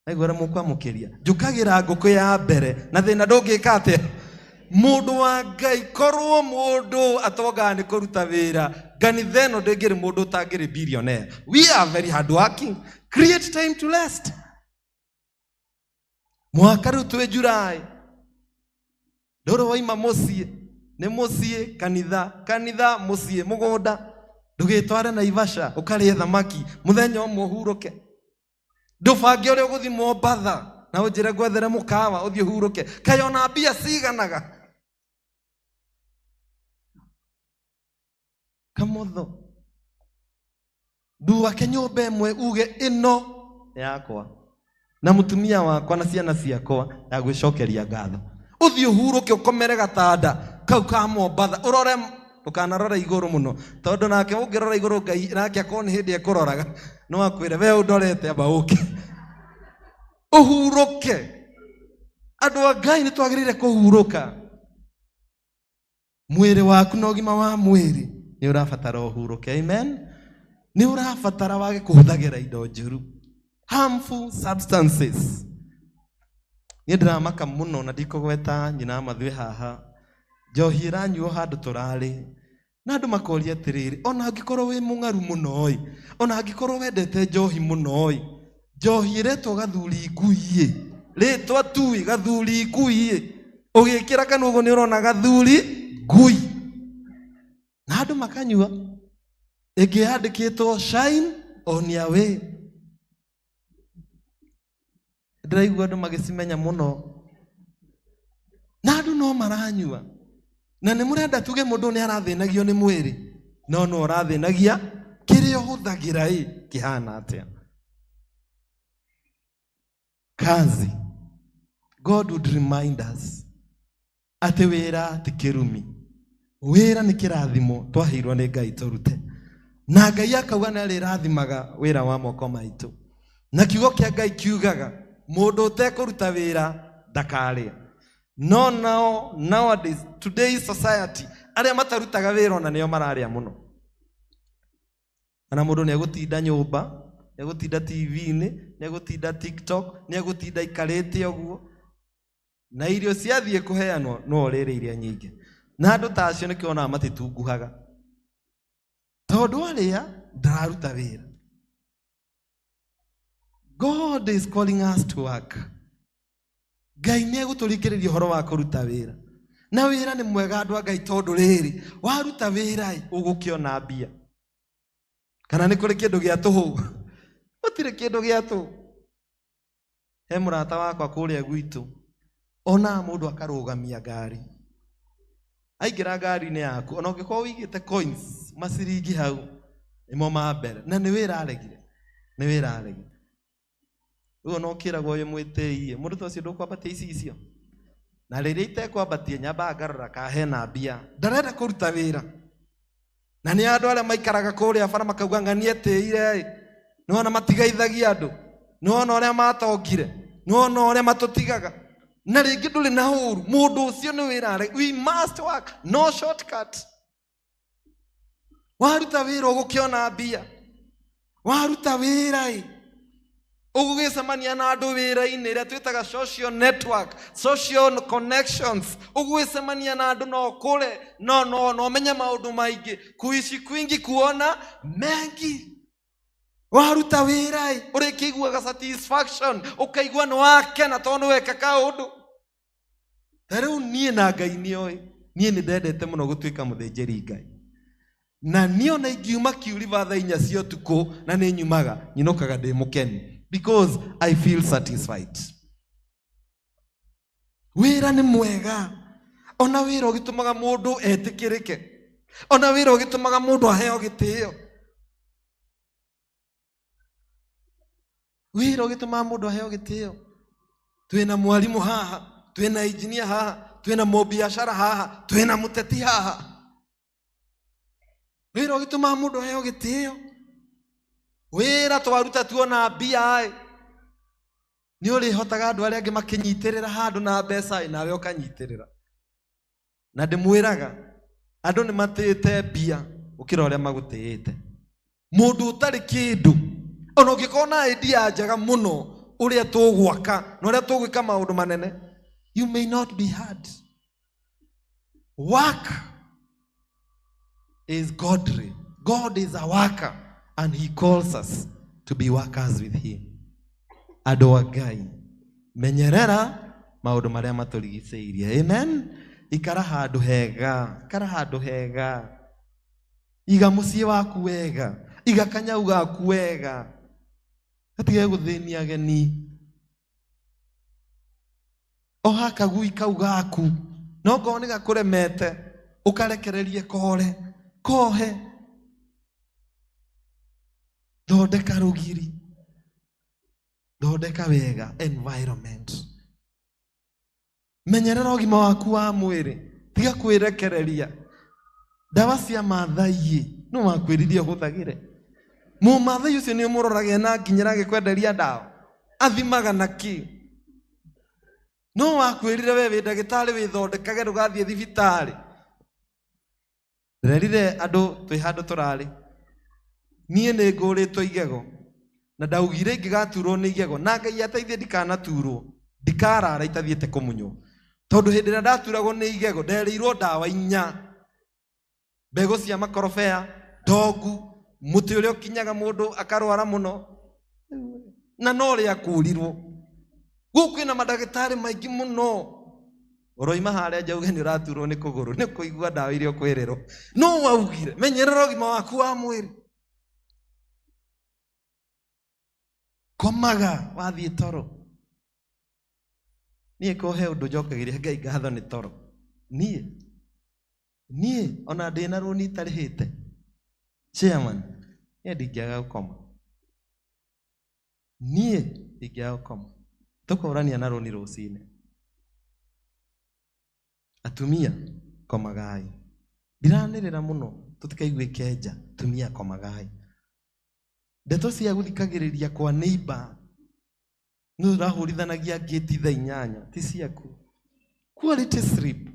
Naigua ũrĩa mũkwamũkĩria, njũkagĩra ngũkũ ya mbere na thĩna ndũngĩka atĩa. Mũndũ wa Ngai, korwo mũndũ atongaga nĩ kũruta wĩra, kanitha ĩno ndĩngĩrĩ mũndũ ũtangĩrĩ billionaire. We are very hard working. Create time to rest. Mwaka rĩu twĩ July, ndũrĩ waima mũciĩ, nĩ mũciĩ, kanitha, kanitha, mũciĩ, mũgũnda. Ndũgĩtware Naivasha ũkarĩe thamaki mũthenya ũmwe ũhurũke. Ndũbange ũrĩa ũgũthiĩ Mombatha na ũnjĩre ngwethere mũkawa ũthiĩ ũhurũke. Kaĩ ona mbia ciganaga? Kamotho, nduwake nyũmba ĩmwe uge ĩno yakwa na mũtumia wakwa na ciana ciakwa ya gwĩcokeria ngatho. Ũthiĩ ũhurũke ũkomere gatanda kau ka Mombatha, ũrore, ndũkanarore igũrũ mũno, tondũ nake ũngĩrora igũrũ Ngai nake akorwo nĩ hĩndĩ ekũroraga, no akwĩre we ũndorete amba ũke. Ũhurũke. Andũ a Ngai nĩ twagĩrĩire kũhurũka. Mwĩrĩ waku na ũgima wa mwĩrĩ nĩ ũrabatara ũhurũke. Amen. Nĩ ũrabatara wage kũhũthagĩra indo njũru, harmful substances. Niĩ ndĩramaka mũno na ndikũgweta nyina mathuĩ haha, njohi ĩranyuo handũ tũrarĩ na andũ makoria atĩrĩrĩ, ona angĩkorwo wĩ mũng'aru mũno ĩ, ona angĩkorwo wendete njohi mũno ĩ, njohi ĩretwo gathuri ngui ĩ, rĩtwa tu ĩ, gathuri ngui ĩ, ũgĩkĩra kanua ũguo nĩ ũrona gathuri ngui, na andũ makanyua. Ĩngĩ yandĩkĩtwo shine on your way. Ndĩraigua andũ magĩcimenya mũno, na andũ no maranyua, na nĩ mũrenda tuge mũndũ nĩ arathĩnagio nĩ mwĩrĩ, no no ũrathĩnagia kĩrĩa ũhũthagĩra ĩ kĩhana atĩa. Kazi, God would remind us atĩ wĩra ti kĩrumi, wĩra nĩ kĩrathimo twaheirwo nĩ Ngai tũrute, na Ngai akauga nĩ arĩrathimaga wĩra wa moko maitũ. Na kiugo kĩa Ngai kiugaga mũndũ ũtekũruta wĩra ndakarĩa. No nao nowadays, today's society, arĩa matarutaga wĩra ona nĩo mararĩa mũno. Kana mũndũ nĩ egũtinda nyũmba, nĩ egũtinda TV-inĩ, nĩ egũtinda TikTok, nĩ egũtinda aikarĩte ũguo, na irio ciathiĩ kũheanwo no ũrĩrĩ iria nyingĩ. Na andũ ta acio nĩkĩo wonaga matitunguhaga, tondũ arĩa ndararuta wĩra. God is calling us to work. Ngai nĩ egũtũringĩrĩria ũhoro wa kũruta wĩra, na wĩra nĩ mwega andũ a Ngai, tondũ rĩrĩ waruta wĩra ĩ, ũgũkĩona mbia. Kana nĩ kũrĩ kĩndũ gĩa tũhũ? Gũtirĩ kĩndũ gĩa tũhũ. He mũrata wakwa kũrĩa gwitũ, onaga mũndũ akarũgamia ngari, aingĩra ngari-inĩ yaku, ona ũngĩkorwo ũigĩte coins maciringi hau, nĩmo ma mbere, na nĩ wĩra aregire, nĩ wĩra aregire. Rĩu ona ũkĩragwo wĩ mwĩtĩi, mũndũ ta ũcio ndũkwambatia icicio. Na rĩrĩa itekwambatia nyambaga ngarora kana hena mbia. Ndarenda kũruta wĩra. Na nĩ andũ arĩa maikaraga kũrĩa bara makauga ng'ania etĩire ĩ, nĩwona matigeithagia andũ, nĩwona ũrĩa matongire, nĩwona ũrĩa matũtigaga. Na rĩngĩ ndũrĩ na ũru, mũndũ ũcio nĩ wĩra are. We must work, no shortcut. Waruta wĩra ũgũkĩona mbia. Waruta wĩra ĩ, ũgũgĩcemania na andũ wĩra-inĩ ĩrĩa twĩtaga social network, social connections. Ũgũgĩcemania na andũ no ũkũre, no no no ũmenye maũndũ maingĩ. Kuishi kwingi kuona mengi. Waruta wĩra ĩ, ũrĩkĩiguaga satisfaction, ũkaigua nĩ wakena tondũ nĩ weka kaũndũ. Ta rĩu niĩ na Ngai nĩoĩ, niĩ nĩ ndendete mũno gũtuĩka mũthĩnjĩri Ngai. Na niĩ ona ingiuma kiuriba thaa inya cia ũtukũ na nĩ nyumaga, nyinũkaga ndĩ mũkenu because I feel satisfied. Wĩra nĩ mwega. Ona wĩra ũgĩtũmaga mũndũ etĩkĩrĩke. Ona wĩra ũgĩtũmaga mũndũ aheo gĩtĩo. Wĩra ũgĩtũmaga mũndũ aheo gĩtĩo. Twĩna mwarimũ haha, twĩna engineer haha, twĩna mũbiacara haha, twĩna mũteti haha. Wĩra ũgĩtũmaga mũndũ aheo gĩtĩo. Wĩra twaruta tuona mbia ĩ, nĩ ũrĩhotaga andũ arĩa angĩ makĩnyitĩrĩra handũ na mbeca ĩ, nawe ũkanyitĩrĩra. Na ndĩmwĩraga andũ nĩ matĩĩte mbia gũkĩra ũrĩa magũtĩĩte. Mũndũ ũtarĩ kĩndũ ona ũngĩkorwo na idea njega mũno ũrĩa tũgwaka na ũrĩa tũgwĩka maũndũ manene, you may not be heard. Work is godly. God is a worker and he calls us to be workers with him. Andũ a Ngai, menyerera maũndũ marĩa matũrigicĩirie. Amen. Ikara handũ hega, ikara handũ hega. Iga mũciĩ waku wega, iga kanyau gaku wega, gatige gũthĩnia ageni. Oha kagui kau gaku, no ngorwo nĩ gakũremete, ũkarekererie kore, kohe. Thondeka rũgiri, thondeka wega environment. Menyerera ũgima waku wa mwĩrĩ, tiga kwĩrekereria. Ndawa cia Maathai no wakwĩrire ũhũthagĩre. Mũmaathai ũcio nĩ ũmũroragia na nginya agĩkwenderia ndawa, athimaga na kĩ? No wakwĩrire we wĩ ndagĩtarĩ wĩthondekage ndũgathiĩ thibitarĩ. Ndĩrerire andũ twĩ handũ tũrarĩ, niĩ nĩ ngũrĩtwo igego na ndaugire ingĩgaturwo nĩ igego na Ngai ateithie ndikanaturwo, ndikarara itathiĩte kũmunywo. Tondũ hĩndĩ ĩrĩa ndaturagwo nĩ igego nderĩirwo ndawa inya, mbegũ cia makorobea, ndogu, mũtĩ ũrĩa ũkinyaga mũndũ akarwara mũno, na no rĩakũrirwo. Gũkũ kwĩna mandagĩtarĩ maingĩ mũno. Ũroima harĩa nja uge nĩ ũraturwo nĩ kũgũrũ, nĩ kũigua ndawa iria ũkwĩrĩrwo. No waugire menyerera ũgima waku wa mwĩrĩ. Komaga wathiĩ toro. Niĩ ko he ũndũ njokagĩria Ngai ngatho nĩ toro. Niĩ ona ndĩna rũni itarĩhĩte, chairman, niĩ ndingĩaga gũkoma. Niĩ ndingĩaga gũkoma. Tũkũrania na rũni rũcinĩ. Atumia komagai. Ndiranĩrĩra mũno tũtikaiguĩke nja. Atumia komagai. Ndeto cia gũthikagĩrĩria kwa neighbor nĩ ũrahũrithanagia ngĩti thaa inyanya, ti ciaku. Quality sleep.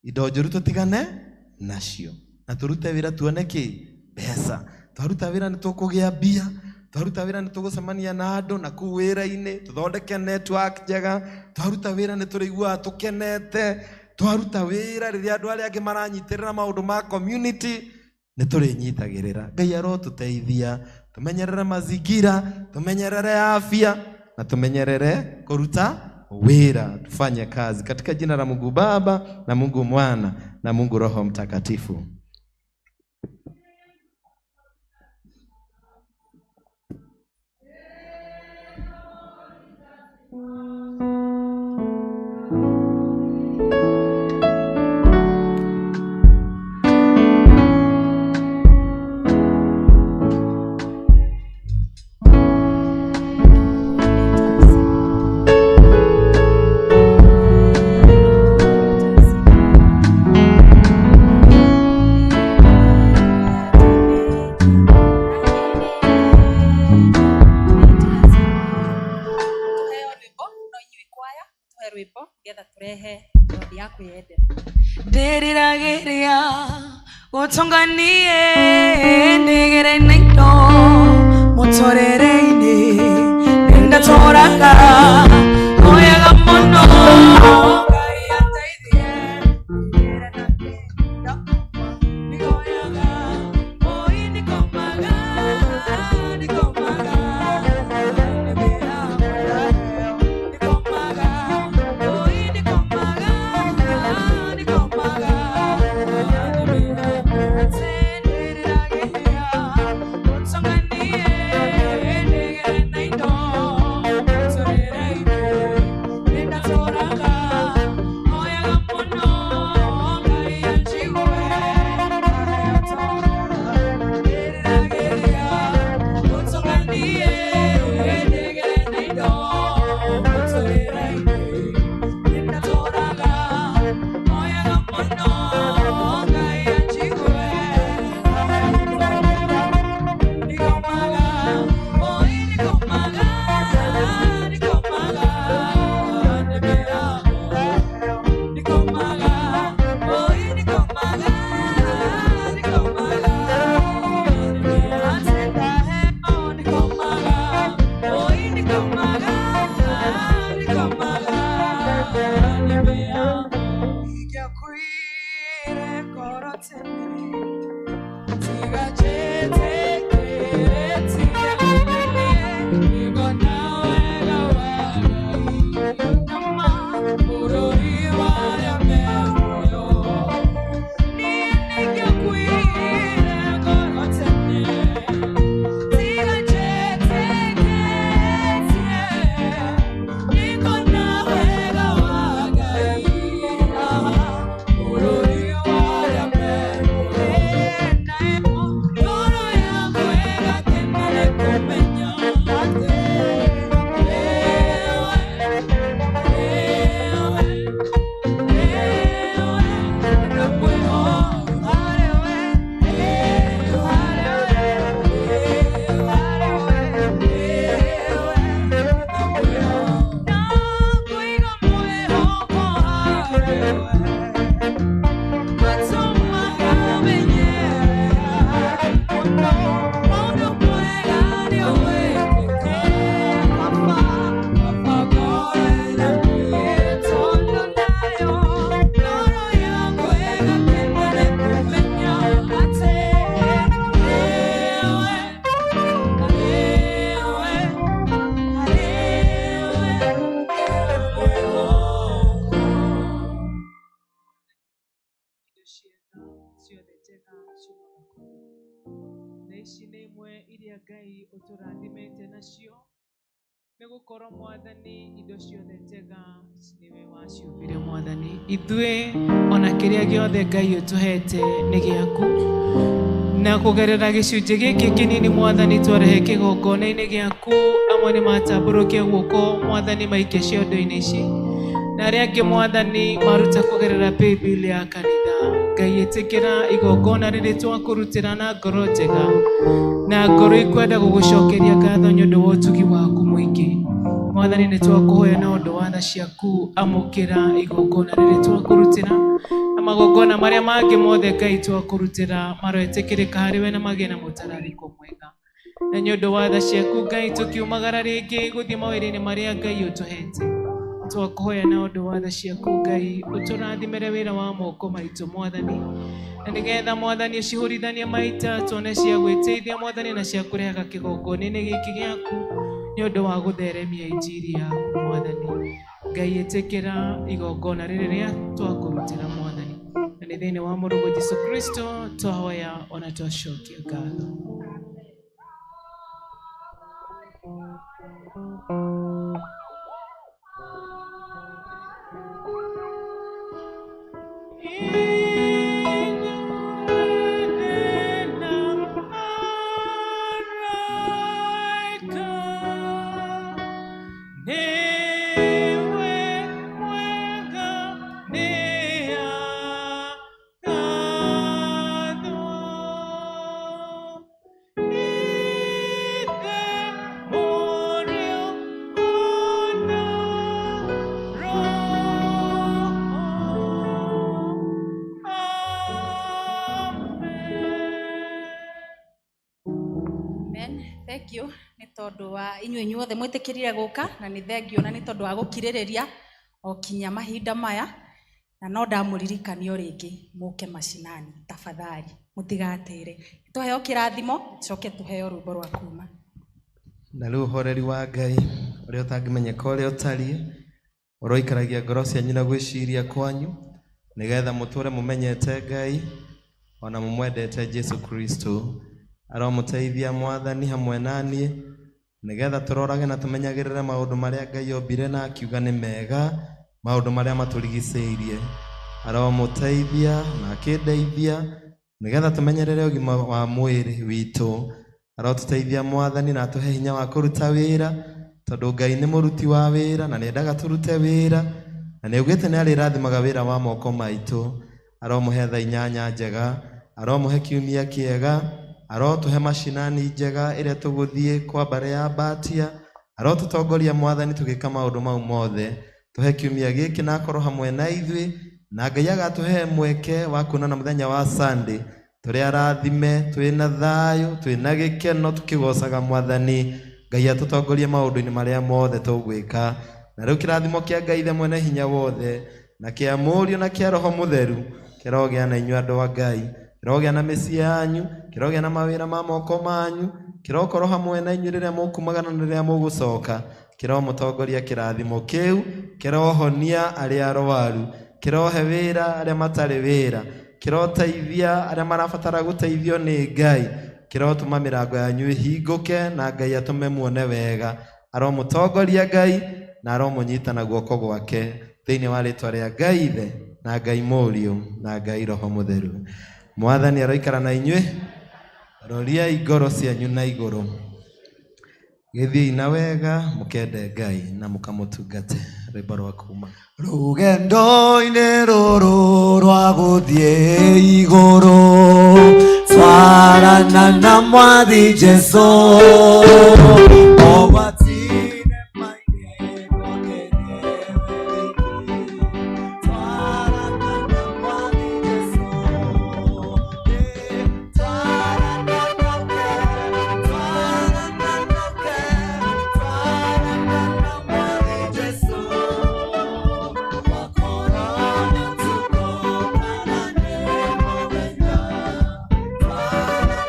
Indo njũru tũtigane nacio na tũrute wĩra tuone kĩ? Mbeca. Twaruta wĩra nĩ tũkũgĩa mbia, twaruta wĩra nĩ tũgũcemania na andũ na kũu wĩra-inĩ, tũthondeke network njega, twaruta wĩra nĩ tũrĩiguaga tũkenete, twaruta wĩra rĩrĩa andũ arĩa angĩ maranyitĩrĩra maũndũ ma community nĩ tũrĩnyitagĩrĩra. Ngai arotũteithia tũmenyerere mazingira, tũmenyerere afya na tũmenyerere kũruta wĩra, tufanye kazi katika jina la Mungu Baba na Mungu Mwana na Mungu Roho Mtakatifu. Tuheo rwĩmbo no inyuĩ kwaya tuhe rwĩmbo nĩgetha tũrehe Ya kwiyendera. Ndĩriragĩria gũtũnganie ndigĩre na indo mũtũrĩre-inĩ nĩndatũraga hoyaga mũno Ngai andeithie ngĩre na kĩndakoma nĩhoyaga oi nĩkomaga nĩkomaga nĩkomaga oi nĩkomaga nĩkomaga. Ciothe njega ciumaga kũrĩ na ici nĩ imwe iria Ngai ũtũrathimĩte nacio nĩ gũkorwo Mwathani indo ciothe njega nĩwe waciũmbire. Mwathani, ithuĩ ona kĩrĩa gĩothe Ngai ũtũhete nĩ gĩaku, na kũgerera gĩcunjĩ gĩkĩ kĩnini Mwathani twarehe kĩgongona-inĩ gĩaku, amwe nĩ matambũrũkia guoko Mwathani maikia ciondo-inĩ ici, na arĩa angĩ Mwathani maruta kũgerera paybill ya kanitha. Ngai, ĩtĩkĩra igongona rĩrĩ twakũrutĩra na ngoro njega na ngoro ikwenda gũgũcokeria ngatho nĩ ũndũ wa ũtugi waku mũingĩ. Mwathani, nĩ twakũhoya na ũndũ wa tha ciaku, amũkĩra igongona rĩrĩ twakũrutĩra na magongona marĩa mangĩ mothe Ngai twakũrutĩra maroetĩkĩrĩka harĩ we na magĩe na mũtararĩko mwega. Na nĩ ũndũ wa tha ciaku Ngai, tũkiumagara rĩngĩ gũthiĩ mawĩra-inĩ marĩa Ngai ũtũhete, twakũhoya na ũndũ wa tha ciaku Ngai ũtũrathimĩre wĩra wa moko maitũ Mwathani, na nĩgetha Mwathani ũcihũrithanie maita tuone cia gwĩteithia Mwathani na cia kũrehaga kĩgongona-inĩ gĩkĩ gĩaku nĩ ũndũ wa gũtheremia injiri yaku Mwathani. Ngai, ĩtĩkĩra igongona rĩrĩ rĩa twakũrutĩra Mwathani, na nĩ thĩinĩ wa mũrũguo Jesu Kristo twahoya ona twacokia ngatho. Thank you nĩ tondũ wa inyuĩ inyuothe mwĩtĩkĩrire gũka, na nĩ thank you na nĩ tondũ wa gũkirĩrĩria o kinya mahinda maya. Na no ndamũririkania o rĩngĩ mũke macinani tafadhali, mũtigatĩre. Tũheo kĩrathimo, coke tũheo rwĩmbo rwa kuma. Na rĩu ũhoreri wa Ngai ũrĩa ũtangĩmenyeka ũrĩa ũtariĩ, ũroikaragia ngoro cianyu na gwĩciria kwanyu, nĩgetha mũtũre mũmenyete Ngai ona mũmwendete Jesu Kristo. Aromũteithia Mwathani hamwe na niĩ, nĩgetha tũrorage na tũmenyagĩrĩre maũndũ marĩa Ngai ombire na akiuga nĩ mega, maũndũ marĩa matũrigicĩirie. Aromũteithia na akĩndeithia, nĩgetha tũmenyerere ũgima wa mwĩrĩ witũ. Arotũteithia Mwathani na atũhe hinya wa kũruta wĩra, tondũ Ngai nĩ mũruti wa wĩra na nĩendaga tũrute wĩra, na nĩaugĩte nĩ arĩrathimaga wĩra wa moko maitũ. Aromũhe thaa 8 njega, aromũhe kiumia kĩega, arotũhe macinani njega ĩrĩa tũgũthiĩ kwa mbarĩ ya Mbatia. Arotũtongoria Mwathani tũgĩka maũndũ mau mothe. Tũhe kiumia gĩkĩ na akorwo hamwe na ithuĩ, na Ngai agatũhe mweke wa kuonana mũthenya wa Sunday, tũrĩ arathime, twĩna thayũ, twĩna gĩkeno, tũkĩgocaga Mwathani. Ngai atũtongorie maũndũ-inĩ marĩa mothe tũgwĩka. Na rĩu kĩrathimo kĩa Ngai Ithe mwene hinya wothe, na kĩa Mũriũ na kĩa Roho Mũtheru, kĩrogĩa na inyuĩ andũ a Ngai, kĩrogĩa na mĩciĩ yanyu, kĩrogĩa na mawĩra ma moko manyu, kĩrokorwo hamwe na inyuĩ rĩrĩa mũkumagara na rĩrĩa mũgũcoka. Kĩromũtongoria kĩrathimo kĩu, kĩrohonia arĩa arwaru, kĩrohe wĩra arĩa matarĩ wĩra, kĩroteithia arĩa marabatara gũteithio nĩ Ngai, kĩrotũma mĩrango yanyu ĩhingũke na Ngai atũme muone wega. Aromũtongoria Ngai na aromũnyita na guoko gwake, thĩinĩ wa rĩtwa rĩa Ngai Ithe na Ngai Mũriũ na Ngai Roho Mũtheru. Mwathani aroikara na inyuĩ, roriai ngoro cianyu na igũrũ, gĩthiĩi na wega, mũkende Ngai na mũkamũtungate. Rwĩmbo rwa kuma. Rũgendo-inĩ rũrũ rwa gũthiĩ igũrũ, twarana na Mwathi Jesũ.